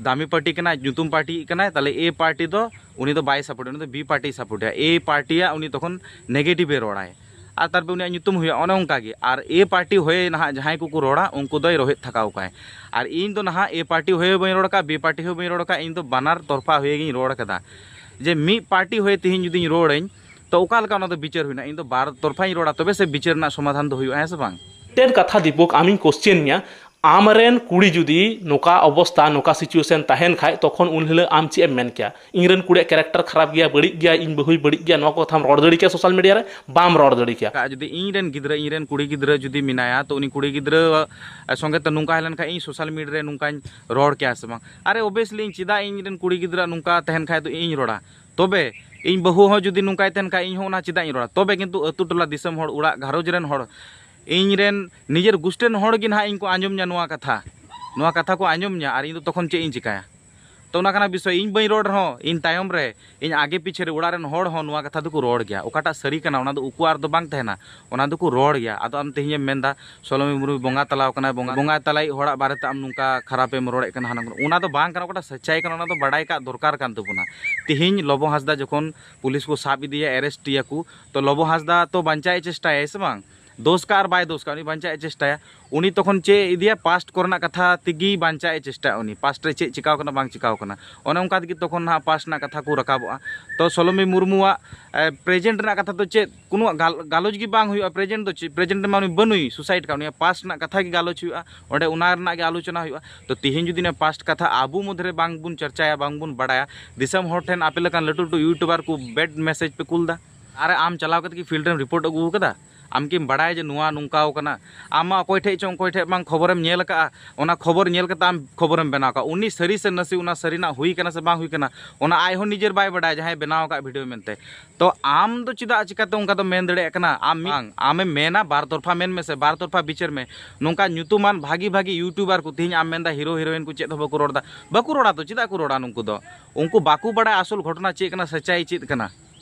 ᱫᱟᱢᱤ ᱯᱟᱨᱴᱤ ᱠᱟᱱᱟᱭ, ᱧᱩᱛᱩᱢ ᱯᱟᱨᱴᱤ ᱠᱟᱱᱟᱭ, ᱛᱟᱦᱚᱞᱮ ᱮ ᱯᱟᱨᱴᱤ ᱫᱚ ᱩᱱᱤ ᱫᱚ ᱵᱟᱭ ᱥᱟᱯᱳᱨᱴᱟ, ᱩᱱᱤ ᱫᱚ ᱵᱤ ᱯᱟᱨᱴᱤ ᱥᱟᱯᱳᱨᱴᱟ᱾ ᱮ ᱯᱟᱨᱴᱤᱭᱟᱜ ᱩᱱᱤ ᱛᱚᱠᱷᱚᱱ ᱱᱮᱜᱮᱴᱤᱵᱷ ᱮ ᱨᱚᱲᱟᱭ, ᱟᱨ ᱛᱟᱨᱯᱚᱨᱮ ᱩᱱᱤᱭᱟᱜ ᱧᱩᱛᱩᱢ ᱦᱩᱭᱩᱜᱼᱟ᱾ ᱚᱱᱮ ᱚᱱᱠᱟ ᱜᱮ᱾ ᱟᱨ ᱮ ᱯᱟᱨᱴᱤ ᱦᱚᱭᱮ ᱱᱟᱦᱟᱜ ᱡᱟᱦᱟᱸᱭ ᱠᱚᱠᱚ ᱨᱚᱲᱟ, ᱩᱱᱠᱩ ᱫᱚᱭ ᱨᱳᱦᱮᱫ ᱛᱷᱟᱠᱟᱣ ᱠᱟᱭ᱾ ᱟᱨ ᱤᱧ ᱫᱚ ᱱᱟᱦᱟᱜ ᱮ ᱯᱟᱨᱴᱤ ᱦᱚᱭᱮ ᱵᱟᱹᱧ ᱨᱚᱲ ᱟᱠᱟᱫ, ᱵᱤ ᱯᱟᱨᱴᱤ ᱦᱚᱸ ᱵᱟᱹᱧ ᱨᱚᱲ ᱟᱠᱟᱫ, ᱤᱧ ᱫᱚ ᱵᱟᱱᱟᱨ ᱛᱚᱨᱯᱷᱟ ᱦᱚᱭᱮ ᱜᱤᱧ ᱨᱚᱲ ᱟᱠᱟᱫᱟ᱾ ᱡᱮ ᱢᱤᱫ ᱯᱟᱨᱴᱤ ᱦᱚᱭᱮ ᱛᱮᱦᱮᱧ ᱡᱩᱫᱤᱧ ᱨᱚᱲᱟᱹᱧ, ᱛᱚ ᱚᱠᱟ ᱞᱮᱠᱟ ᱚᱱᱟ ᱫᱚ ᱵᱤᱪᱟᱹᱨ ᱦᱩᱭᱱᱟ? ᱤᱧ ᱫᱚ ᱵᱟᱨ ᱛᱚᱨᱯᱷᱟᱧ ᱨᱚᱲᱟ, ᱛᱚᱵᱮ ᱥᱮ ᱵᱤᱪᱟᱹᱨ ᱨᱮᱱᱟᱜ ᱥᱚᱢᱟᱫᱷᱟᱱ ᱫᱚ ᱦᱩᱭᱩᱜᱼᱟ, ᱦᱮᱸ ᱥᱮ ᱵᱟᱝ? ᱢᱤᱫᱴᱮᱱ ᱠᱟᱛᱷᱟ ᱫᱤᱯᱚᱠ, ᱟᱢᱤᱧ ᱠᱚᱥᱪᱮᱱ ᱢᱮᱭᱟ, ᱟᱢᱨᱮᱱ ᱠᱩᱲᱤ ᱡᱩᱫᱤ ᱱᱚᱝᱠᱟ ᱚᱵᱚᱥᱛᱟ, ᱱᱚᱝᱠᱟ ᱥᱤᱪᱩᱭᱮᱥᱚᱱ ᱛᱟᱦᱮᱱ ᱠᱷᱟᱡ, ᱛᱚᱠᱷᱚᱱ ᱩᱱ ᱦᱤᱞᱳᱜ ᱟᱢ ᱪᱮᱫ ᱮᱢ ᱢᱮᱱ ᱠᱮᱭᱟ? ᱤᱧᱨᱮᱱ ᱠᱩᱲᱤᱭᱟᱜ ᱠᱮᱨᱮᱠᱴᱟᱨ ᱠᱷᱟᱨᱟᱯ ᱜᱮᱭᱟ, ᱵᱟᱹᱲᱤᱡ ᱜᱮᱭᱟ, ᱤᱧ ᱵᱟᱹᱦᱩᱭ ᱵᱟᱹᱲᱤᱡ ᱜᱮᱭᱟ, ᱱᱚᱣᱟ ᱠᱚ ᱠᱟᱛᱷᱟᱢ ᱨᱚᱲ ᱫᱟᱲᱮ ᱠᱮᱭᱟ ᱥᱳᱥᱟᱞ ᱢᱤᱰᱤᱭᱟ ᱨᱮ? ᱵᱟᱢ ᱨᱚᱲ ᱫᱟᱲᱮ ᱠᱮᱭᱟ᱾ ᱡᱩᱫᱤ ᱤᱧᱨᱮᱱ ᱜᱤᱫᱽᱨᱟᱹ, ᱤᱧᱨᱮᱱ ᱠᱩᱲᱤ ᱜᱤᱫᱽᱨᱟᱹ ᱡᱩᱫᱤ ᱢᱮᱱᱟᱭᱟ, ᱛᱚ ᱩᱱᱤ ᱠᱩᱲᱤ ᱜᱤᱫᱽᱨᱟᱹ ᱥᱚᱸᱜᱮ ᱛᱮ ᱱᱚᱝᱠᱟ ᱦᱩᱭ ᱞᱮᱱᱠᱷᱟᱱ, ᱤᱧ ᱥᱳᱥᱟᱞ ᱢᱤᱰᱤᱭᱟ ᱨᱮ ᱱᱚᱝᱠᱟᱧ ᱨᱚᱲ ᱠᱮᱭᱟ ᱥᱮ ᱵᱟᱝ? ᱟᱨᱮ, ᱚᱵᱤᱭᱟᱥᱞᱤ, ᱤᱧ ᱪᱮᱫᱟᱜ ᱤᱧᱨᱮᱱ ᱠᱩᱲᱤ ᱜᱤᱫᱽᱨᱟᱹ ᱱᱚᱝᱠᱟ ᱛᱟᱦᱮᱱ ᱠᱷᱟᱡ ᱫᱚ ᱤᱧ ᱨᱚᱲᱟ? ᱛᱚᱵᱮ ᱤᱧ ᱵᱟᱹᱦᱩ ᱦᱚᱸ ᱡᱩᱫᱤ ᱱᱚᱝᱠᱟᱭ ᱛᱟᱦᱮᱱ ᱠᱷᱟᱡ, ᱤᱧ ᱦᱚᱸ ᱚᱱᱟ ᱪᱮᱫᱟᱜ ᱤᱧ ᱨᱚᱲᱟ? ᱛᱚᱵᱮ ᱠᱤᱱᱛᱩ ᱟᱹᱛᱩ ᱴᱚᱞᱟ ᱫᱤᱥᱚᱢ ᱦᱚᱲ, ᱚᱲᱟᱜ ᱜᱷᱟᱨᱚᱸᱡᱽ ᱨᱮᱱ ᱦᱚᱲ, ᱤᱧ ᱨᱮᱱ ᱱᱤᱡᱮᱨ ᱜᱩᱥᱴᱤ ᱨᱮᱱ ᱦᱚᱲ ᱜᱮ ᱱᱟᱦᱟᱜ ᱤᱧ ᱠᱚ ᱟᱸᱡᱚᱢ ᱧᱟ ᱱᱚᱣᱟ ᱠᱟᱛᱷᱟ, ᱱᱚᱣᱟ ᱠᱟᱛᱷᱟ ᱠᱚ ᱟᱸᱡᱚᱢ ᱧᱟ, ᱟᱨ ᱤᱧ ᱫᱚ ᱛᱚᱠᱷᱚᱱ ᱪᱮᱫ ᱤᱧ ᱪᱤᱠᱟᱹᱭᱟ? ᱛᱚ ᱚᱱᱟ ᱠᱟᱱᱟ ᱵᱤᱥᱚᱭ, ᱤᱧ ᱵᱟᱹᱧ ᱨᱚᱲ ᱨᱮᱦᱚᱸ, ᱤᱧ ᱛᱟᱭᱚᱢ ᱨᱮ, ᱤᱧ ᱟᱜᱮ ᱯᱤᱪᱷᱮ ᱨᱮ ᱚᱲᱟᱜ ᱨᱮᱱ ᱦᱚᱲ ᱦᱚᱸ ᱱᱚᱣᱟ ᱠᱟᱛᱷᱟ ᱫᱚᱠᱚ ᱨᱚᱲ ᱜᱮᱭᱟ᱾ ᱚᱠᱟᱴᱟᱜ ᱥᱟᱹᱨᱤ ᱠᱟᱱᱟ, ᱚᱱᱟ ᱫᱚ ᱩᱠᱩ ᱟᱨ ᱫᱚ ᱵᱟᱝ ᱛᱟᱦᱮᱱᱟ, ᱚᱱᱟ ᱫᱚᱠᱚ ᱨᱚᱲ ᱜᱮᱭᱟ᱾ ᱟᱫᱚ ᱟᱢ ᱛᱮᱦᱮᱧ ᱮᱢ ᱢᱮᱱᱫᱟ ᱥᱚᱞᱚᱢᱤ ᱢᱩᱨᱢᱩᱭ ᱵᱚᱸᱜᱟ ᱛᱟᱞᱟᱣ ᱠᱟᱱᱟᱭ, ᱵᱚᱸᱜᱟ, ᱵᱚᱸᱜᱟ ᱛᱟᱞᱟᱭᱤᱡ ᱦᱚᱲᱟᱜ ᱵᱟᱨᱮᱛᱮ ᱟᱢ ᱱᱚᱝᱠᱟ ᱠᱷᱟᱨᱟᱯ ᱮᱢ ᱨᱚᱲᱮᱫ ᱠᱟᱱᱟ, ᱦᱟᱱᱟ ᱱᱚᱝᱠᱟ, ᱚᱱᱟ ᱫᱚ ᱵᱟᱝ ᱠᱟᱱᱟ᱾ ᱚᱠᱟᱴᱟᱜ ᱥᱟᱹᱪᱟᱭ ᱠᱟᱱᱟ, ᱚᱱᱟ ᱫᱚ ᱵᱟᱰᱟᱭ ᱠᱟᱜ ᱫᱚᱨᱠᱟᱨ ᱠᱟᱱ ᱛᱟᱵᱚᱱᱟ᱾ ᱛᱮᱦᱮᱧ ᱞᱚᱵᱚ ᱦᱟᱸᱥᱫᱟ ᱡᱚᱠᱷᱚᱱ ᱯᱩᱞᱤᱥ ᱠᱚ ᱥᱟᱵ ᱤᱫᱤᱭᱟ, ᱮᱨᱮᱥᱴ ᱮᱭᱟ ᱠᱚ, ᱛᱚ ᱞᱚᱵᱚ ᱦᱟᱸᱥᱫᱟ ᱛᱚ ᱵᱟᱧᱪᱟᱣ ᱮ ᱪᱮᱥᱴᱟᱭᱟ, ᱥᱮ ᱵᱟᱝ? ᱫᱳᱥ ᱠᱟᱜ ᱟᱨ ᱵᱟᱭ ᱫᱳᱥ ᱠᱟᱜ, ᱩᱱᱤ ᱵᱟᱧᱪᱟᱣ ᱮ ᱪᱮᱥᱴᱟᱭᱟ᱾ ᱩᱱᱤ ᱛᱚᱠᱷᱚᱱ ᱪᱮᱫ ᱤᱫᱤᱭᱟ, ᱯᱟᱥᱴ ᱠᱚᱨᱮᱱᱟᱜ ᱠᱟᱛᱷᱟ ᱛᱮᱜᱮ ᱵᱟᱧᱪᱟᱣ ᱮ ᱪᱮᱥᱴᱟᱭᱟ᱾ ᱩᱱᱤ ᱯᱟᱥᱴ ᱨᱮ ᱪᱮᱫ ᱪᱤᱠᱟᱣ ᱠᱟᱱᱟ, ᱵᱟᱝ ᱪᱤᱠᱟᱣ ᱠᱟᱱᱟ, ᱚᱱᱮ ᱚᱱᱠᱟ ᱛᱮᱜᱮ ᱛᱚᱠᱷᱚᱱ ᱱᱟᱦᱟᱜ ᱯᱟᱥᱴ ᱨᱮᱱᱟᱜ ᱠᱟᱛᱷᱟ ᱠᱚ ᱨᱟᱠᱟᱵᱚᱜᱼᱟ᱾ ᱛᱚ ᱥᱚᱞᱚᱢᱤ ᱢᱩᱨᱢᱩᱣᱟᱜ ᱯᱨᱮᱡᱮᱱᱴ ᱨᱮᱱᱟᱜ ᱠᱟᱛᱷᱟ ᱫᱚ ᱪᱮᱫ? ᱠᱳᱱᱳ ᱜᱟᱞ-, ᱜᱟᱞᱚᱪ ᱜᱮ ᱵᱟᱝ ᱦᱩᱭᱩᱜᱼᱟ᱾ ᱯᱨᱮᱡᱮᱱᱴ ᱫᱚ ᱪᱮᱫ? ᱯᱨᱮᱡᱮᱱᱴ ᱨᱮᱢᱟ ᱩᱱᱤ ᱵᱟᱹᱱᱩᱭ, ᱥᱩᱥᱟᱭᱤᱰ ᱠᱟᱜ, ᱩᱱᱤᱭᱟᱜ ᱯᱟᱥᱴ ᱨᱮᱱᱟᱜ ᱠᱟᱛᱷᱟ ᱜᱮ ᱜᱟᱞᱚᱪ ᱦᱩᱭᱩᱜᱼᱟ, ᱚᱸᱰᱮ ᱚᱱᱟ ᱨᱮᱱᱟᱜ ᱜᱮ ᱟᱞᱳᱪᱚᱱᱟ ᱦᱩᱭᱩᱜᱼᱟ᱾ ᱛᱚ ᱛᱤᱦᱤᱧ ᱡᱩᱫᱤ ᱱᱤᱭᱟᱹ ᱯᱟᱥᱴ ᱠᱟᱛᱷᱟ ᱟᱵᱚ ᱢᱚᱫᱽᱫᱷᱮ ᱨᱮ ᱵᱟᱝ ᱵᱚᱱ ᱪᱟᱨᱪᱟᱭᱟ, ᱵᱟᱝ ᱵᱚᱱ ᱵᱟᱲᱟᱭᱟ, ᱫᱤᱥᱚᱢ ᱦᱚᱲ ᱴᱷᱮᱱ ᱟᱯᱮ ᱞᱮᱠᱟᱱ ᱞᱟᱹᱴᱩ ᱞᱟᱹᱴᱩ ᱤᱭᱩᱴᱩᱵᱟᱨ ᱠᱚ ᱵᱮᱰ ᱢᱮᱥᱮᱡᱽ ᱯᱮ ᱠᱩᱞ ᱫᱟ᱾ ᱟᱨ ᱟᱢ ᱪᱟᱞᱟᱣ ᱠᱟᱛᱮ ᱠᱤ ᱯᱷᱤᱞᱰ ᱨᱮᱢ ᱨᱤᱯᱳᱨᱴ ᱟᱹᱜᱩ ᱟᱠᱟᱫᱟ? ᱟᱢ ᱠᱤᱢ ᱵᱟᱲᱟᱭᱟ ᱡᱮ ᱱᱚᱣᱟ ᱱᱚᱝᱠᱟᱣ ᱠᱟᱱᱟ? ᱟᱢ ᱢᱟ ᱚᱠᱚᱭ ᱴᱷᱮᱡ ᱪᱚᱝ ᱚᱠᱚᱭ ᱴᱷᱮᱡ ᱵᱟᱝ ᱠᱷᱚᱵᱚᱨᱮᱢ ᱧᱮᱞ ᱟᱠᱟᱫᱼᱟ, ᱚᱱᱟ ᱠᱷᱚᱵᱚᱨ ᱧᱮᱞ ᱠᱟᱛᱮ ᱟᱢ ᱠᱷᱚᱵᱚᱨᱮᱢ ᱵᱮᱱᱟᱣ ᱠᱟᱜᱼᱟ᱾ ᱩᱱᱤ ᱥᱟᱹᱨᱤ ᱥᱮ ᱱᱟᱥᱮ, ᱚᱱᱟ ᱥᱟᱹᱨᱤᱱᱟᱜ ᱦᱩᱭ ᱠᱟᱱᱟ ᱥᱮ ᱵᱟᱝ ᱦᱩᱭ ᱠᱟᱱᱟ, ᱚᱱᱟ ᱟᱡ ᱦᱚᱸ ᱱᱤᱡᱮᱨ ᱵᱟᱭ ᱵᱟᱰᱟᱭᱟ, ᱡᱟᱦᱟᱸᱭ ᱵᱮᱱᱟᱣ ᱟᱠᱟᱫ ᱵᱷᱤᱰᱤᱭᱳ ᱢᱮᱱᱛᱮ᱾ ᱛᱚ ᱟᱢ ᱫᱚ ᱪᱮᱫᱟᱜ ᱪᱤᱠᱟᱹᱛᱮ ᱚᱱᱠᱟ ᱫᱚᱢ ᱢᱮᱱ ᱫᱟᱲᱮᱭᱟᱜ ᱠᱟᱱᱟ? ᱟᱢ ᱢᱤᱫ, ᱟᱢᱮᱢ ᱢᱮᱱᱟ ᱵᱟᱨ ᱛᱚᱨᱯᱷᱟ ᱢᱮᱱ ᱢᱮᱥᱮ, ᱵᱟᱨ ᱛᱚᱨᱯᱷᱟ ᱵᱤᱪᱟᱹᱨ ᱢᱮ᱾ ᱱᱚᱝᱠᱟ ᱧᱩᱛᱩᱢᱟᱱ ᱵᱷᱟᱜᱤ ᱵᱷᱟᱜᱤ ᱤᱭᱩᱴᱩᱵᱟᱨ ᱠᱚ, ᱛᱮᱦᱮᱧ ᱟᱢ ᱢᱮᱱᱫᱟ ᱦᱤᱨᱳ ᱦᱤᱨᱳᱭᱤᱱ ᱠᱚ ᱪᱮᱫ ᱦᱚᱸ ᱵᱟᱠᱚ ᱨᱚᱲ ᱮᱫᱟ, ᱵᱟᱠᱚ ᱨᱚᱲᱟ᱾ ᱛᱚ ᱪᱮᱫᱟᱜ ᱠᱚ ᱨᱚᱲᱟ ᱱᱩᱠᱩ ᱫᱚ? ᱩᱱᱠᱩ ᱵᱟᱠᱚ ᱵᱟᱲᱟᱭᱟ ᱟᱥᱚᱞ ᱜᱷᱚᱴᱚᱱᱟ ᱪᱮᱫ ᱠᱟᱱᱟ, ᱥᱟᱪᱟᱭ ᱪᱮᱫ ᱠᱟᱱᱟ᱾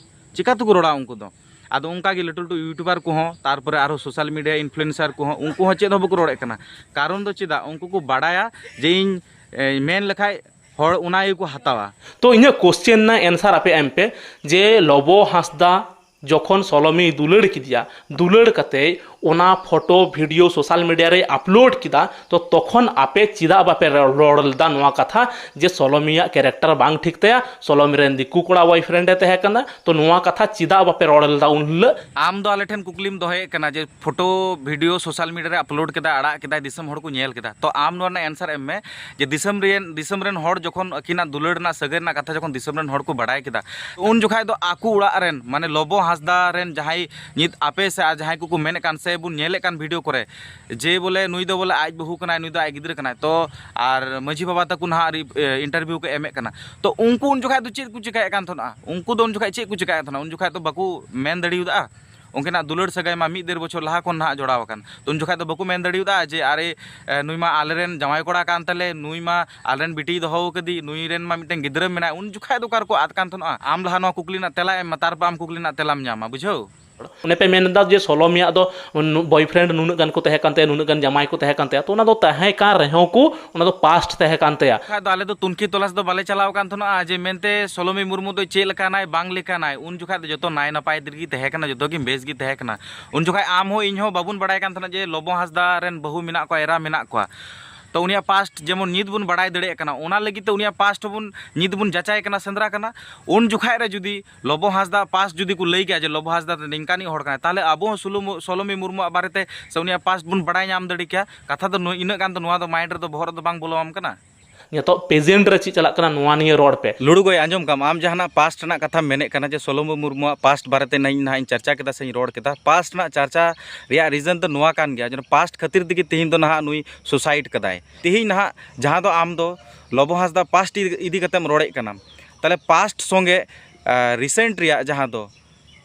ᱪᱤᱠᱟ ᱛᱮᱠᱚ ᱨᱚᱲᱟ ᱩᱱᱠᱩ ᱫᱚ? ᱟᱫᱚ ᱚᱱᱠᱟ ᱜᱮ ᱞᱟᱹᱴᱩ ᱞᱟᱹᱴᱩ YouTuber ᱠᱚᱦᱚᱸ, ᱛᱟᱨᱯᱚᱨᱮ ᱟᱨᱦᱚᱸ social media influencer ᱠᱚᱦᱚᱸ, ᱩᱱᱠᱩ ᱦᱚᱸ ᱪᱮᱫ ᱦᱚᱸ ᱵᱟᱠᱚ ᱨᱚᱲᱮᱫ ᱠᱟᱱᱟ᱾ ᱠᱟᱨᱚᱱ ᱫᱚ ᱪᱮᱫᱟᱜ? ᱩᱱᱠᱩ ᱠᱚ ᱵᱟᱰᱟᱭᱟ ᱡᱮ ᱤᱧ, ᱮ, ᱢᱮᱱ ᱞᱮᱠᱷᱟᱡ ᱦᱚᱲ ᱚᱱᱟ ᱜᱮᱠᱚ ᱦᱟᱛᱟᱣᱟ᱾ ᱛᱚ ᱤᱧᱟᱹᱜ question ᱨᱮᱱᱟᱜ answer ᱟᱯᱮ ᱮᱢ ᱯᱮ ᱡᱮ ᱞᱚᱵᱚ ᱦᱟᱸᱥᱫᱟ ᱡᱚᱠᱷᱚᱱ ᱥᱚᱞᱚᱢᱤᱭ ᱫᱩᱞᱟᱹᱲ ᱠᱮᱫᱮᱭᱟ, ᱫᱩᱞᱟᱹᱲ ᱠᱟᱛᱮ ᱚᱱᱟ photo video social media ᱨᱮᱭ upload ᱠᱮᱫᱟ, ᱛᱚ ᱛᱚᱠᱷᱚᱱ ᱟᱯᱮ ᱪᱮᱫᱟᱜ ᱵᱟᱯᱮ ᱨᱚᱲ ᱞᱮᱫᱟ ᱱᱚᱣᱟ ᱠᱟᱛᱷᱟ ᱡᱮ ᱥᱚᱞᱚᱢᱤᱭᱟᱜ character ᱵᱟᱝ ᱴᱷᱤᱠ ᱛᱟᱭᱟ, ᱥᱚᱞᱚᱢᱤ ᱨᱮᱱ ᱫᱤᱠᱩ ᱠᱚᱲᱟ boyfriend ᱮ ᱛᱟᱦᱮᱸ ᱠᱟᱱᱟ? ᱛᱚ ᱱᱚᱣᱟ ᱠᱟᱛᱷᱟ ᱪᱮᱫᱟᱜ ᱵᱟᱯᱮ ᱨᱚᱲ ᱞᱮᱫᱟ ᱩᱱ ᱦᱤᱞᱳᱜ? ᱟᱢ ᱫᱚ ᱟᱞᱮ ᱴᱷᱮᱱ ᱠᱩᱠᱞᱤᱢ ᱫᱚᱦᱚᱭᱮᱫ ᱠᱟᱱᱟ ᱡᱮ photo video social media ᱨᱮ upload ᱠᱮᱫᱟ, ᱟᱲᱟᱜ ᱠᱮᱫᱟᱭ, ᱫᱤᱥᱚᱢ ᱦᱚᱲ ᱠᱚ ᱧᱮᱞ ᱠᱮᱫᱟ, ᱛᱚ ᱟᱢ ᱱᱚᱣᱟ ᱨᱮᱱᱟᱜ answer ᱮᱢ ᱢᱮ ᱡᱮ ᱫᱤᱥᱚᱢ ᱨᱮᱱ, ᱫᱤᱥᱚᱢ ᱨᱮᱱ ᱦᱚᱲ ᱡᱚᱠᱷᱚᱱ ᱟᱹᱠᱤᱱᱟᱜ ᱫᱩᱞᱟᱹᱲ ᱨᱮᱱᱟᱜ ᱥᱟᱹᱜᱟᱹᱭ ᱨᱮᱱᱟᱜ ᱠᱟᱛᱷᱟ ᱡᱚᱠᱷᱚᱱ ᱫᱤᱥᱚᱢ ᱨᱮᱱ ᱦᱚᱲ ᱠᱚ ᱵᱟᱲᱟᱭ ᱠᱮᱫᱟ, ᱩᱱ ᱡᱚᱠᱷᱟᱡ ᱫᱚ ᱟᱠᱚ ᱚᱲᱟᱜ ᱨᱮᱱ, ᱢᱟᱱᱮ ᱞᱚᱵᱚ ᱦᱟᱸᱥᱫᱟ ᱨᱮᱱ ᱡᱟᱦᱟᱸᱭ ᱱᱤᱛ ᱟᱯᱮ ᱥᱮ ᱟᱨ ᱡᱟᱦᱟᱸᱭ ᱠᱚᱠᱚ ᱢᱮᱱᱮᱫ ᱠᱟᱱ ᱥᱮ ᱵᱚᱱ ᱧᱮᱞᱮᱫ ᱠᱟᱱ video ᱠᱚᱨᱮ ᱡᱮ ᱵᱚᱞᱮ ᱱᱩᱭ ᱫᱚ ᱵᱚᱞᱮ ᱟᱡ ᱵᱟᱹᱦᱩ ᱠᱟᱱᱟᱭ, ᱱᱩᱭ ᱫᱚ ᱟᱡ ᱜᱤᱫᱽᱨᱟᱹ ᱠᱟᱱᱟᱭ, ᱛᱚ ᱟᱨ ᱢᱟᱹᱡᱷᱤ ᱵᱟᱵᱟ ᱛᱟᱠᱚ ᱱᱟᱦᱟᱜ ᱨᱤ-, ᱮ, interview ᱠᱚ ᱮᱢᱮᱫ ᱠᱟᱱᱟ, ᱛᱚ ᱩᱱᱠᱩ ᱩᱱ ᱡᱚᱠᱷᱟᱡ ᱫᱚ ᱪᱮᱫ ᱠᱚ ᱪᱮᱠᱟᱭᱮᱫ ᱠᱟᱱ ᱛᱟᱦᱮᱱᱟ? ᱩᱱᱠᱩ ᱫᱚ ᱩᱱ ᱡᱚᱠᱷᱟᱡ ᱪᱮᱫ ᱠᱚ ᱪᱮᱠᱟᱭᱮᱫ ᱛᱟᱦᱮᱱᱟ? ᱩᱱ ᱡᱚᱠᱷᱟᱡ ᱫᱚ ᱵᱟᱠᱚ ᱢᱮᱱ ᱫᱟᱲᱮᱭᱟᱫᱟ᱾ ᱩᱱᱠᱤᱱᱟᱜ ᱫᱩᱞᱟᱹᱲ ᱥᱟᱹᱜᱟᱹᱭ ᱢᱟ ᱢᱤᱫ ᱰᱮᱲ ᱵᱚᱪᱷᱚᱨ ᱞᱟᱦᱟ ᱠᱷᱚᱱ ᱱᱟᱦᱟᱜ ᱡᱚᱲᱟᱣ ᱟᱠᱟᱱ᱾ ᱛᱚ ᱩᱱ ᱡᱚᱠᱷᱟᱡ ᱫᱚ ᱵᱟᱠᱚ ᱢᱮᱱ ᱫᱟᱲᱮᱭᱟᱫᱟ ᱡᱮ, "ᱟᱨᱮ, ᱮ, ᱱᱩᱭ ᱢᱟ ᱟᱞᱮᱨᱮᱱ ᱡᱟᱶᱟᱭ ᱠᱚᱲᱟ ᱠᱟᱱ ᱛᱟᱞᱮ, ᱱᱩᱭ ᱢᱟ ᱟᱞᱮᱨᱮᱱ ᱵᱤᱴᱤᱭ ᱫᱚᱦᱚ ᱟᱠᱟᱫᱮ, ᱱᱩᱭ ᱨᱮᱱ ᱢᱟ ᱢᱤᱫᱴᱮᱱ ᱜᱤᱫᱽᱨᱟᱹ ᱢᱮᱱᱟᱭ", ᱩᱱ ᱡᱚᱠᱷᱟᱡ ᱫᱚ ᱚᱠᱟ ᱨᱮᱠᱚ ᱟᱫ ᱠᱟᱱ ᱛᱟᱦᱮᱱᱚᱜᱼᱟ? ᱟᱢ ᱞᱟᱦᱟ ᱱᱚᱣᱟ ᱠᱩᱠᱞᱤ ᱨᱮᱱᱟᱜ ᱛᱮᱞᱟ ᱮᱢ ᱢᱟ, ᱛᱟᱨᱯᱚᱨ ᱟᱢ ᱠᱩᱠᱞᱤ ᱨᱮᱱᱟᱜ ᱛᱮᱞᱟᱢ ᱧᱟᱢᱟ, ᱵᱩᱡᱷᱟᱹᱣ? ᱚᱱᱮ ᱯᱮ ᱢᱮᱱ ᱮᱫᱟ ᱡᱮ ᱥᱚᱞᱚᱢᱤᱭᱟᱜ ᱫᱚ ᱱᱩ-, boyfriend ᱱᱩᱱᱟᱹᱜ ᱜᱟᱱ ᱠᱚ ᱛᱟᱦᱮᱸ ᱠᱟᱱ ᱛᱟᱭᱟ, ᱱᱩᱱᱟᱹᱜ ᱜᱟᱱ ᱡᱟᱢᱟᱭ ᱠᱚ ᱛᱟᱦᱮᱸ ᱠᱟᱱ ᱛᱟᱭᱟ, ᱛᱚ ᱚᱱᱟ ᱫᱚ ᱛᱟᱦᱮᱸ ᱠᱟᱱ ᱨᱮᱦᱚᱸ ᱠᱚ, ᱚᱱᱟ ᱫᱚ past ᱛᱟᱦᱮᱸ ᱠᱟᱱ ᱛᱟᱭᱟ᱾ ᱵᱟᱠᱷᱟᱡ ᱫᱚ ᱟᱞᱮ ᱫᱚ ᱛᱩᱱᱠᱷᱤ ᱛᱚᱞᱟᱥ ᱫᱚ ᱵᱟᱞᱮ ᱪᱟᱞᱟᱣ ᱟᱠᱟᱱ ᱛᱟᱦᱮᱱᱟ ᱡᱮ ᱢᱮᱱᱛᱮ ᱥᱚᱞᱚᱢᱤ ᱢᱩᱨᱢᱩ ᱫᱚ ᱪᱮᱫ ᱞᱮᱠᱟᱱᱟᱭ, ᱵᱟᱝ ᱞᱮᱠᱟᱱᱟᱭ᱾ ᱩᱱ ᱡᱚᱠᱷᱟᱡ ᱫᱚ ᱡᱚᱛᱚ ᱱᱟᱭ ᱱᱟᱯᱟᱭ ᱛᱮᱜᱮ ᱛᱟᱦᱮᱸ ᱠᱟᱱᱟ, ᱡᱚᱛᱚ ᱜᱮ ᱵᱮᱥ ᱜᱮ ᱛᱟᱦᱮᱸ ᱠᱟᱱᱟ᱾ ᱩᱱ ᱡᱚᱠᱷᱟᱡ ᱟᱢ ᱦᱚᱸ ᱤᱧ ᱦᱚᱸ ᱵᱟᱵᱚᱱ ᱵᱟᱲᱟᱭ ᱠᱟᱱ ᱛᱟᱦᱮᱱᱟ ᱡᱮ ᱞᱚᱵᱚ ᱦᱟᱸᱥᱫᱟ ᱨᱮᱱ ᱵᱟᱹᱦᱩ ᱢᱮᱱᱟᱜ ᱠᱚᱣᱟ, ᱮᱨᱟ ᱢᱮᱱᱟᱜ ᱠᱚᱣᱟ᱾ ᱛᱚ ᱩᱱᱤᱭᱟᱜ past ᱡᱮᱢᱚᱱ ᱱᱤᱛ ᱵᱚᱱ ᱵᱟᱲᱟᱭ ᱫᱟᱲᱮᱭᱟᱜ ᱠᱟᱱᱟ, ᱚᱱᱟ ᱞᱟᱹᱜᱤᱫ ᱛᱮ ᱩᱱᱤᱭᱟᱜ past ᱵᱚᱱ ᱱᱤᱛ ᱵᱚᱱ ᱡᱟᱪᱟᱭ ᱠᱟᱱᱟ, ᱥᱮᱸᱫᱽᱨᱟ ᱠᱟᱱᱟ᱾ ᱩᱱ ᱡᱚᱠᱷᱟᱡ ᱨᱮ ᱡᱩᱫᱤ ᱞᱚᱵᱚ ᱦᱟᱸᱥᱫᱟ past ᱡᱩᱫᱤ ᱠᱚ ᱞᱟᱹᱭ ᱠᱮᱭᱟ ᱡᱮ ᱞᱚᱵᱚ ᱦᱟᱸᱥᱫᱟ ᱫᱚ ᱱᱤᱝᱠᱟᱱᱤᱡ ᱦᱚᱲ ᱠᱟᱱᱟᱭ, ᱛᱟᱦᱚᱞᱮ ᱟᱵᱚ ᱦᱚᱸ ᱥᱩᱞᱚᱢ-, ᱥᱚᱞᱚᱢᱤ ᱢᱩᱨᱢᱩᱣᱟᱜ ᱵᱟᱨᱮᱛᱮ ᱥᱮ ᱩᱱᱤᱭᱟᱜ past ᱵᱚᱱ ᱵᱟᱲᱟᱭ ᱧᱟᱢ ᱫᱟᱲᱮ ᱠᱮᱭᱟ᱾ ᱠᱟᱛᱷᱟ ᱫᱚ ᱱᱩᱭ, ᱤᱱᱟᱹᱜ ᱜᱟᱱ ᱫᱚ ᱱᱚᱣᱟ ᱫᱚ mind ᱨᱮᱫᱚ, ᱵᱚᱦᱚᱜ ᱨᱮᱫᱚ ᱵᱟᱝ ᱵᱚᱞᱚᱣᱟᱢ ᱠᱟᱱᱟ᱾ ᱱᱤᱛᱚᱜ present ᱨᱮ ᱪᱮᱫ ᱪᱟᱞᱟᱜ ᱠᱟᱱᱟ ᱱᱚᱣᱟ ᱱᱤᱭᱮ ᱨᱚᱲ ᱯᱮ᱾ ᱞᱩᱲᱩ ᱜᱚᱭ, ᱟᱸᱡᱚᱢ ᱠᱟᱢ, ᱟᱢ ᱡᱟᱦᱟᱱᱟᱜ past ᱨᱮᱱᱟᱜ ᱠᱟᱛᱷᱟᱢ ᱢᱮᱱᱮᱫ ᱠᱟᱱᱟ ᱡᱮ ᱥᱚᱞᱚᱢᱤ ᱢᱩᱨᱢᱩᱣᱟᱜ past ᱵᱟᱨᱮᱛᱮ ᱱᱟᱦᱟᱜ ᱤᱧ ᱱᱟᱦᱟᱜ ᱤᱧ ᱪᱟᱨᱪᱟ ᱠᱮᱫᱟ ᱥᱮᱧ ᱨᱚᱲ ᱠᱮᱫᱟ᱾ Past ᱨᱮᱱᱟᱜ ᱪᱟᱨᱪᱟ ᱨᱮᱭᱟᱜ reason ᱫᱚ ᱱᱚᱣᱟ ᱠᱟᱱ ᱜᱮᱭᱟ ᱡᱮ past ᱠᱷᱟᱹᱛᱤᱨ ᱛᱮᱜᱮ ᱛᱮᱦᱮᱧ ᱫᱚ ᱱᱟᱦᱟᱜ ᱱᱩᱭ suicide ᱠᱟᱫᱟᱭ᱾ ᱛᱮᱦᱮᱧ ᱱᱟᱦᱟᱜ ᱡᱟᱦᱟᱸ ᱫᱚ ᱟᱢ ᱫᱚ ᱞᱚᱵᱚ ᱦᱟᱸᱥᱫᱟ past ᱤᱫᱤ ᱠᱟᱛᱮᱢ ᱨᱚᱲᱮᱫ ᱠᱟᱱᱟᱢ, ᱛᱟᱦᱞᱮ past ᱥᱚᱸᱜᱮ, ᱟ, recent ᱨᱮᱭᱟᱜ ᱡᱟᱦᱟᱸ ᱫᱚ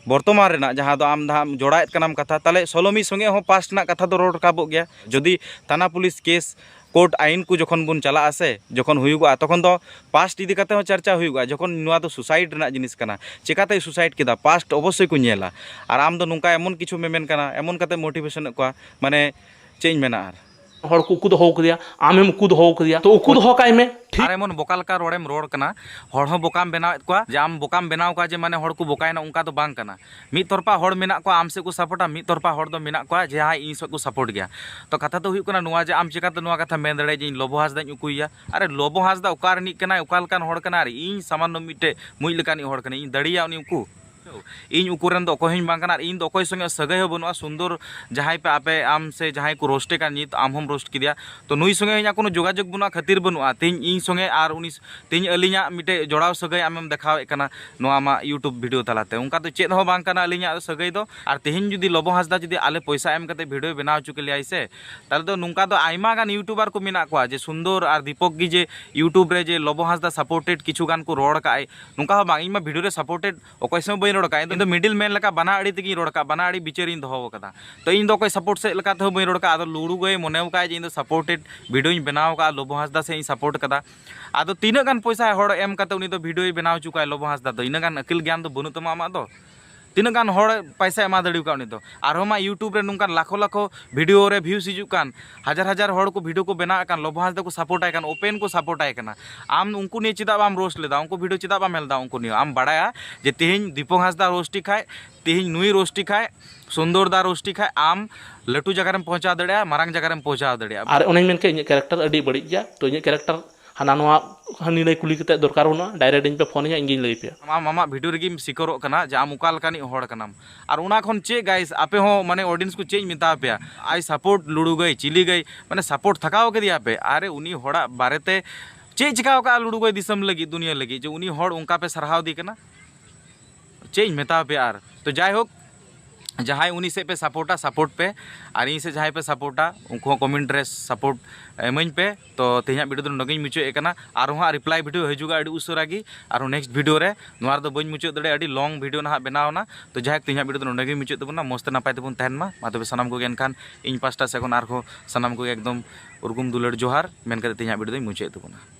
ᱵᱚᱨᱛᱚᱢᱟᱱ ᱨᱮᱱᱟᱜ ᱡᱟᱦᱟᱸ ᱫᱚ ᱟᱢ ᱱᱟᱦᱟᱜ ᱮᱢ ᱡᱚᱲᱟᱭᱮᱫ ᱠᱟᱱᱟᱢ ᱠᱟᱛᱷᱟ, ᱛᱟᱦᱞᱮ ᱥᱚᱞᱚᱢᱤ ᱥᱚᱸᱜᱮ ᱦᱚᱸ past ᱨᱮᱱᱟᱜ ᱠᱟᱛᱷᱟ ᱫᱚ ᱨᱚᱲ ᱨᱟᱠᱟᱵᱚᱜ ᱜᱮᱭᱟ᱾ ᱡᱩᱫᱤ ᱛᱷᱟᱱᱟ ᱯᱩᱞᱤᱥ case ᱠᱳᱨᱴ ᱟᱭᱤᱱ ᱠᱚ ᱡᱚᱠᱷᱚᱱ ᱵᱚᱱ ᱪᱟᱞᱟᱜᱼᱟ ᱥᱮ, ᱡᱚᱠᱷᱚᱱ ᱦᱩᱭᱩᱜᱚᱜᱼᱟ, ᱛᱚᱠᱷᱚᱱ ᱫᱚ ᱯᱟᱥᱴ ᱤᱫᱤ ᱠᱟᱛᱮ ᱦᱚᱸ ᱪᱟᱨᱪᱟ ᱦᱩᱭᱩᱜᱼᱟ᱾ ᱡᱚᱠᱷᱚᱱ ᱱᱚᱣᱟ ᱫᱚ ᱥᱩᱥᱟᱭᱤᱰ ᱨᱮᱱᱟᱜ ᱡᱤᱱᱤᱥ ᱠᱟᱱᱟ, ᱪᱮᱠᱟᱛᱮᱭ ᱥᱩᱥᱟᱭᱤᱰ ᱠᱮᱫᱟ, ᱯᱟᱥᱴ ᱚᱵᱚᱥᱥᱳᱭ ᱠᱚ ᱧᱮᱞᱟ᱾ ᱟᱨ ᱟᱢ ᱫᱚ ᱱᱚᱝᱠᱟ ᱮᱢᱚᱱ ᱠᱤᱪᱷᱩ ᱢᱮᱢᱮᱱ ᱠᱟᱱᱟ, ᱮᱢᱚᱱ ᱠᱟᱛᱮ ᱢᱳᱴᱤᱵᱷᱮᱥᱚᱱᱮᱫ ᱠᱚᱣᱟ, ᱢᱟᱱᱮ ᱪᱮᱫ ᱤᱧ ᱢᱮᱱᱟ ᱟᱨ᱾ ᱦᱚᱲ ᱠᱚ ᱩᱠᱩ ᱫᱚᱦᱚ ᱠᱟᱫᱮᱭᱟ, ᱟᱢᱮᱢ ᱩᱠᱩ ᱫᱚᱦᱚ ᱠᱟᱫᱮᱭᱟ, ᱛᱚ ᱩᱠᱩ ᱫᱚᱦᱚ ᱠᱟᱭ ᱢᱮ᱾ ᱴᱷᱤᱠ᱾ ᱟᱨ ᱮᱢᱚᱱ ᱵᱚᱠᱟ ᱞᱮᱠᱟ ᱨᱚᱲᱮᱢ ᱨᱚᱲ ᱠᱟᱱᱟ, ᱦᱚᱲ ᱦᱚᱸ ᱵᱚᱠᱟᱢ ᱵᱮᱱᱟᱣᱮᱫ ᱠᱚᱣᱟ, ᱡᱮ ᱟᱢ ᱵᱚᱠᱟᱢ ᱵᱮᱱᱟᱣ ᱠᱚᱣᱟ ᱡᱮ ᱢᱟᱱᱮ ᱦᱚᱲ ᱠᱚ ᱵᱚᱠᱟᱭᱮᱱᱟ, ᱚᱱᱠᱟ ᱫᱚ ᱵᱟᱝ ᱠᱟᱱᱟ᱾ ᱢᱤᱫ ᱛᱚᱨᱯᱟ ᱦᱚᱲ ᱢᱮᱱᱟᱜ ᱠᱚᱣᱟ ᱟᱢ ᱥᱮᱫ ᱠᱚ ᱥᱟᱯᱳᱨᱴᱟ, ᱢᱤᱫ ᱛᱚᱨᱯᱟ ᱦᱚᱲ ᱫᱚ ᱢᱮᱱᱟᱜ ᱠᱚᱣᱟ ᱡᱟᱦᱟᱸᱭ ᱤᱧ ᱥᱮᱫ ᱠᱚ ᱥᱟᱯᱳᱨᱴ ᱜᱮᱭᱟ᱾ ᱛᱚ ᱠᱟᱛᱷᱟ ᱫᱚ ᱦᱩᱭᱩᱜ ᱠᱟᱱᱟ ᱱᱚᱣᱟ ᱡᱮ ᱟᱢ ᱪᱮᱠᱟᱛᱮ ᱱᱚᱣᱟ ᱠᱟᱛᱷᱟ ᱢᱮᱱ ᱫᱟᱲᱮᱭᱟᱜᱼᱟ ᱡᱮ ᱤᱧ ᱞᱚᱵᱚ ᱦᱟᱸᱥᱫᱟᱧ ᱩᱠᱩᱭᱮᱭᱟ? ᱟᱨᱮ ᱞᱚᱵᱚ ᱦᱟᱸᱥᱫᱟ ᱚᱠᱟ ᱨᱤᱱᱤᱡ ᱠᱟᱱᱟᱭ, ᱚᱠᱟ ᱞᱮᱠᱟᱱ ᱦᱚᱲ ᱠᱟᱱᱟᱭ? ᱟᱨ ᱤᱧ ᱥᱟᱢᱟᱱᱱᱚ ᱢᱤᱫᱴᱮᱡ ᱢᱩᱸᱡ ᱞᱮᱠᱟᱱᱤᱡ ᱦᱚᱲ ᱠᱟᱱᱟᱧ, ᱤᱧ ᱫᱟᱲᱮᱭᱟᱜᱼᱟ ᱩᱱᱤ ᱩᱠᱩ? ᱤᱧ ᱩᱠᱩ ᱨᱮᱱ ᱫᱚ ᱚᱠᱚᱭ ᱦᱚᱸᱧ ᱵᱟᱝ ᱠᱟᱱᱟ, ᱟᱨ ᱤᱧ ᱫᱚ ᱚᱠᱚᱭ ᱥᱚᱸᱜᱮ ᱥᱟᱹᱜᱟᱹᱭ ᱦᱚᱸ ᱵᱟᱹᱱᱩᱜᱼᱟ᱾ ᱥᱩᱱᱫᱚᱨ ᱡᱟᱦᱟᱸᱭ ᱯᱮ ᱟᱯᱮ, ᱟᱢ ᱥᱮ ᱡᱟᱦᱟᱸᱭ ᱠᱚ ᱨᱳᱥᱴᱮ ᱠᱟᱱ, ᱱᱤᱛ ᱟᱢ ᱦᱚᱸᱢ ᱨᱳᱥᱴ ᱠᱮᱫᱮᱭᱟ, ᱛᱚ ᱱᱩᱭ ᱥᱚᱸᱜᱮ ᱤᱧᱟᱹᱜ ᱠᱳᱱᱳ ᱡᱳᱜᱟᱡᱳᱜᱽ ᱵᱟᱹᱱᱩᱜᱼᱟ᱾ ᱛᱮᱦᱮᱧ ᱤᱧ ᱥᱚᱸᱜᱮ ᱟᱨ ᱩᱱᱤ, ᱛᱮᱦᱮᱧ ᱟᱹᱞᱤᱧᱟᱜ ᱢᱤᱫᱴᱮᱡ ᱡᱚᱲᱟᱣ ᱥᱟᱹᱜᱟᱹᱭ ᱟᱢᱮᱢ ᱫᱮᱠᱷᱟᱣᱮᱫ ᱠᱟᱱᱟ ᱱᱚᱣᱟ ᱟᱢᱟᱜ YouTube ᱵᱷᱤᱰᱤᱭᱳ ᱛᱟᱞᱟᱛᱮ, ᱚᱱᱠᱟ ᱫᱚ ᱪᱮᱫ ᱦᱚᱸ ᱵᱟᱝ ᱠᱟᱱᱟ ᱟᱹᱞᱤᱧᱟᱜ ᱥᱟᱹᱜᱟᱹᱭ ᱫᱚ᱾ ᱟᱨ ᱛᱮᱦᱮᱧ ᱡᱩᱫᱤ ᱞᱚᱵᱚ ᱦᱟᱸᱥᱫᱟ ᱡᱩᱫᱤ ᱟᱞᱮ ᱯᱚᱭᱥᱟ ᱮᱢ ᱠᱟᱛᱮ ᱵᱷᱤᱰᱤᱭᱳᱭ ᱵᱮᱱᱟᱣ ᱦᱚᱪᱚ ᱠᱮᱞᱮᱭᱟᱭ ᱥᱮ, ᱛᱟᱦᱚᱞᱮ ᱫᱚ ᱱᱚᱝᱠᱟ ᱫᱚ ᱟᱭᱢᱟ ᱜᱟᱱ ᱤᱭᱩᱴᱩᱵᱟᱨ ᱠᱚ ᱢᱮᱱᱟᱜ ᱠᱚᱣᱟ ᱡᱮ ᱥᱩᱱᱫᱚᱨ ᱟᱨ ᱫᱤᱯᱚᱠ ᱜᱮ ᱡᱮ YouTube ᱨᱮ ᱡᱮ ᱞᱚᱵᱚ ᱦᱟᱸᱥᱫᱟ ᱥᱟᱯᱳᱨᱴᱮᱰ ᱠᱤᱪᱷᱩ ᱜᱟᱱ ᱠᱚ ᱨᱚᱲ ᱠᱟᱜᱼᱟᱭ, ᱱᱚᱝᱠᱟ ᱦᱚᱸ ᱵᱟᱝ, ᱤᱧ ᱢᱟ ᱵᱷᱤᱰᱤᱭᱳ ᱨᱮ ᱥᱟᱯᱳᱨᱴᱮᱰ ᱚᱠᱚᱭ ᱥᱚᱸᱜᱮ ᱵᱟᱹᱧ ᱨᱚᱲ ᱠᱟᱜᱼᱟ, ᱤᱧ ᱫᱚ ᱢᱤᱰᱤᱞ ᱢᱮᱱ ᱞᱮᱠᱟ ᱵᱟᱱᱟ ᱟᱲᱤ ᱛᱮᱜᱮᱧ ᱨᱚᱲ ᱠᱟᱜᱼᱟ, ᱵᱟᱱᱟ ᱟᱲᱤ ᱵᱤᱪᱟᱹᱨᱤᱧ ᱫᱚᱦᱚ ᱟᱠᱟᱫᱟ᱾ ᱛᱚ ᱤᱧ ᱫᱚ ᱚᱠᱚᱭ ᱥᱟᱯᱳᱨᱴ ᱥᱮᱫ ᱞᱮᱠᱟ ᱛᱮᱦᱚᱸ ᱵᱟᱹᱧ ᱨᱚᱲ ᱠᱟᱜᱼᱟ᱾ ᱟᱫᱚ ᱞᱩᱲᱩ ᱜᱚᱭ ᱢᱚᱱᱮ ᱠᱟᱜᱼᱟ ᱡᱮ ᱤᱧ ᱫᱚ ᱥᱟᱯᱳᱨᱴᱮᱰ ᱵᱷᱤᱰᱤᱭᱳᱧ ᱵᱮᱱᱟᱣ ᱠᱟᱜᱼᱟ, ᱞᱚᱵᱚ ᱦᱟᱸᱥᱫᱟ ᱥᱮᱫ ᱤᱧ ᱥᱟᱯᱳᱨᱴ ᱠᱟᱫᱟ᱾ ᱟᱫᱚ ᱛᱤᱱᱟᱹᱜ ᱜᱟᱱ ᱯᱚᱭᱥᱟ ᱦᱚᱲ ᱮᱢ ᱠᱟᱛᱮ ᱩᱱᱤ ᱫᱚ ᱵᱷᱤᱰᱤᱭᱳᱭ ᱵᱮᱱᱟᱣ ᱦᱚᱪᱚ ᱠᱟᱭ ᱞᱚᱵᱚ ᱦᱟᱸᱥᱫᱟ ᱫᱚ? ᱤᱱᱟᱹᱜ ᱜᱟᱱ ᱟᱹᱠᱤᱞ ᱜᱮᱭᱟᱱ ᱫᱚ ᱵᱟᱹᱱᱩᱜ ᱛᱟᱢᱟ ᱟᱢᱟᱜ ᱫᱚ? ᱛᱤᱱᱟᱹᱜ ᱜᱟᱱ ᱦᱚᱲ ᱯᱚᱭᱥᱟ ᱮᱢᱟ ᱫᱟᱲᱮ ᱟᱠᱟᱫ ᱩᱱᱤ ᱫᱚ? ᱟᱨᱦᱚᱸ ᱢᱟ YouTube ᱨᱮ ᱱᱚᱝᱠᱟᱱ ᱞᱟᱠᱷᱚ ᱞᱟᱠᱷᱚ ᱵᱷᱤᱰᱤᱭᱳ ᱨᱮ ᱵᱷᱤᱭᱩᱥ ᱦᱤᱡᱩᱜ ᱠᱟᱱ, ᱦᱟᱡᱟᱨ ᱦᱟᱡᱟᱨ ᱦᱚᱲ ᱠᱚ ᱵᱷᱤᱰᱤᱭᱳ ᱠᱚ ᱵᱮᱱᱟᱣᱮᱫ ᱠᱟᱱ, ᱞᱚᱵᱚ ᱦᱟᱸᱥᱫᱟ ᱠᱚ ᱥᱟᱯᱳᱨᱴ ᱟᱭ ᱠᱟᱱ, ᱳᱯᱮᱱ ᱠᱚ ᱥᱟᱯᱳᱨᱴ ᱟᱭ ᱠᱟᱱᱟ᱾ ᱟᱢ ᱩᱱᱠᱩ ᱱᱤᱭᱮ ᱪᱮᱫᱟᱜ ᱵᱟᱢ ᱨᱳᱥᱴ ᱞᱮᱫᱟ? ᱩᱱᱠᱩ ᱵᱷᱤᱰᱤᱭᱳ ᱪᱮᱫᱟᱜ ᱵᱟᱢ ᱧᱮᱞ ᱮᱫᱟ? ᱩᱱᱠᱩ ᱱᱤᱭᱮ ᱟᱢ ᱵᱟᱲᱟᱭᱟ ᱡᱮ ᱛᱮᱦᱮᱧ ᱫᱤᱯᱚᱠ ᱦᱟᱸᱥᱫᱟ ᱨᱳᱥᱴᱤ ᱠᱷᱟᱡ, ᱛᱮᱦᱮᱧ ᱱᱩᱭ ᱨᱳᱥᱴᱤ ᱠᱷᱟᱡ, ᱥᱩᱱᱫᱚᱨ ᱫᱟ ᱨᱳᱥᱴᱤ ᱠᱷᱟᱡ, ᱟᱢ ᱞᱟᱹᱴᱩ ᱡᱟᱭᱜᱟ ᱨᱮᱢ ᱯᱚᱦᱪᱟᱣ ᱫᱟᱲᱮᱭᱟᱜᱼᱟ, ᱢᱟᱨᱟᱝ ᱡᱟᱭᱜᱟ ᱨᱮᱢ ᱯᱚᱦᱪᱟᱣ ᱫᱟᱲᱮᱭᱟᱜᱼᱟ᱾ ᱟᱨ ᱚᱱᱮᱧ ᱢᱮᱱ ᱠᱮᱫ ᱤᱧᱟᱹᱜ ᱠᱮᱨᱮᱠᱴᱟᱨ ᱟᱹᱰᱤ ᱵᱟᱹᱲᱤᱡ ᱜᱮᱭᱟ, ᱛᱚ ᱤᱧᱟᱹᱜ ᱠᱮᱨᱮᱠᱴᱟᱨ ᱦᱟᱱᱟ ᱱᱚᱣᱟ ᱦᱟᱹᱱᱤ ᱱᱟᱹᱭ ᱠᱩᱞᱤ ᱠᱟᱛᱮ ᱫᱚᱨᱠᱟᱨ ᱵᱟᱹᱱᱩᱜᱼᱟ, ᱰᱟᱭᱨᱮᱠᱴ ᱤᱧ ᱯᱮ ᱯᱷᱳᱱ ᱤᱧᱟ, ᱤᱧ ᱜᱤᱧ ᱞᱟᱹᱭ ᱟᱯᱮᱭᱟ᱾ ᱟᱢ ᱟᱢᱟᱜ ᱵᱷᱤᱰᱤᱭᱳ ᱨᱮᱜᱮᱢ ᱥᱤᱠᱟᱨᱚᱜ ᱠᱟᱱᱟ ᱡᱮ ᱟᱢ ᱚᱠᱟ ᱞᱮᱠᱟᱱᱤᱡ ᱦᱚᱲ ᱠᱟᱱᱟᱢ᱾ ᱟᱨ ᱚᱱᱟ ᱠᱷᱚᱱ ᱪᱮᱫ ᱜᱟᱭᱥ, ᱟᱯᱮ ᱦᱚᱸ ᱢᱟᱱᱮ ᱚᱰᱤᱭᱮᱱᱥ ᱠᱚ ᱪᱮᱫ ᱤᱧ ᱢᱮᱛᱟ ᱯᱮᱭᱟ? I support ᱞᱩᱲᱩ ᱜᱟᱹᱭ, ᱪᱤᱞᱤ ᱜᱟᱹᱭ, ᱢᱟᱱᱮ ᱥᱟᱯᱳᱨᱴ ᱛᱷᱟᱠᱟᱣ ᱠᱮᱫᱮᱭᱟ ᱯᱮ᱾ ᱟᱨᱮ ᱩᱱᱤ ᱦᱚᱲᱟᱜ ᱵᱟᱨᱮᱛᱮ ᱪᱮᱫ ᱪᱤᱠᱟᱹ ᱟᱠᱟᱫᱼᱟ ᱞᱩᱲᱩ ᱜᱟᱹᱭ ᱫᱤᱥᱚᱢ ᱞᱟᱹᱜᱤᱫ, ᱫᱩᱱᱤᱭᱟᱹ ᱞᱟᱹᱜᱤᱫ, ᱡᱮ ᱩᱱᱤ ᱦᱚᱲ ᱚᱱᱠᱟ ᱯᱮ ᱥᱟᱨᱦᱟᱣ ᱫᱮ ᱠᱟᱱᱟ? ᱪᱮᱫ ᱤᱧ ᱢᱮᱛᱟ ᱯᱮᱭᱟ? ᱟᱨ ᱛᱚ ᱡᱟᱭᱦᱳᱠ, ᱡᱟᱦᱟᱸᱭ ᱩᱱᱤ ᱥᱮᱫ ᱯᱮ ᱥᱟᱯᱳᱨᱴᱟ, ᱥᱟᱯᱳᱨᱴ ᱯᱮ, ᱟᱨ ᱤᱧ ᱥᱮᱫ ᱡᱟᱦᱟᱸᱭ ᱯᱮ ᱥᱟᱯᱳᱨᱴᱟ, ᱩᱱᱠᱩ ᱦᱚᱸ ᱠᱚᱢᱮᱱᱴ ᱨᱮ ᱥᱟᱯᱳᱨᱴ ᱮᱢᱟᱹᱧ ᱯᱮ᱾ ᱛᱚ ᱛᱮᱦᱮᱧᱟᱜ ᱵᱷᱤᱰᱤᱭᱳ ᱫᱚ ᱱᱚᱰᱮ ᱜᱤᱧ ᱢᱩᱪᱟᱹᱫ ᱮᱫ ᱠᱟᱱᱟ᱾ ᱟᱨᱦᱚᱸ ᱦᱟᱸᱜ ᱨᱤᱯᱞᱟᱭ ᱵᱷᱤᱰᱤᱭᱳ ᱦᱤᱡᱩᱜᱼᱟ ᱟᱹᱰᱤ ᱩᱥᱟᱹᱨᱟ ᱜᱮ, ᱟᱨᱦᱚᱸ ᱱᱮᱠᱥᱴ ᱵᱷᱤᱰᱤᱭᱳ ᱨᱮ᱾ ᱱᱚᱣᱟ ᱨᱮᱫᱚ ᱵᱟᱹᱧ ᱢᱩᱪᱟᱹᱫ ᱫᱟᱲᱮᱭᱟᱜᱼᱟ, ᱟᱹᱰᱤ ᱞᱚᱝ ᱵᱷᱤᱰᱤᱭᱳ ᱱᱟᱦᱟᱜ ᱵᱮᱱᱟᱣ ᱮᱱᱟ᱾ ᱛᱚ ᱡᱟᱭᱦᱳᱠ, ᱛᱮᱦᱮᱧᱟᱜ ᱵᱷᱤᱰᱤᱭᱳ ᱫᱚ ᱱᱚᱰᱮ ᱜᱮ ᱢᱩᱪᱟᱹᱫ ᱛᱟᱵᱚᱱᱟ᱾ ᱢᱚᱡᱽ ᱛᱮ ᱱᱟᱯᱟᱭ ᱛᱮᱵᱚᱱ ᱛᱟᱦᱮᱱ ᱢᱟ᱾ ᱢᱟ ᱛᱚᱵᱮ ᱥᱟᱱᱟᱢ ᱠᱚᱜᱮ ᱮᱱᱠᱷᱟᱱ ᱤᱧ ᱯᱟᱥᱴᱟ ᱥᱮᱫ ᱠᱷᱚᱱ ᱟᱨᱦᱚᱸ ᱥᱟᱱᱟᱢ ᱠᱚᱜᱮ ᱮᱠᱫᱚᱢ ᱩᱨᱜᱩᱢ ᱫᱩᱞᱟᱹᱲ ᱡᱚᱦᱟᱨ ᱢᱮᱱ ᱠᱟᱛᱮ ᱛᱮᱦᱮᱧᱟᱜ ᱵᱷᱤᱰᱤᱭᱳ ᱫᱚᱧ ᱢᱩᱪᱟᱹᱫ ᱛᱟᱵᱚᱱᱟ᱾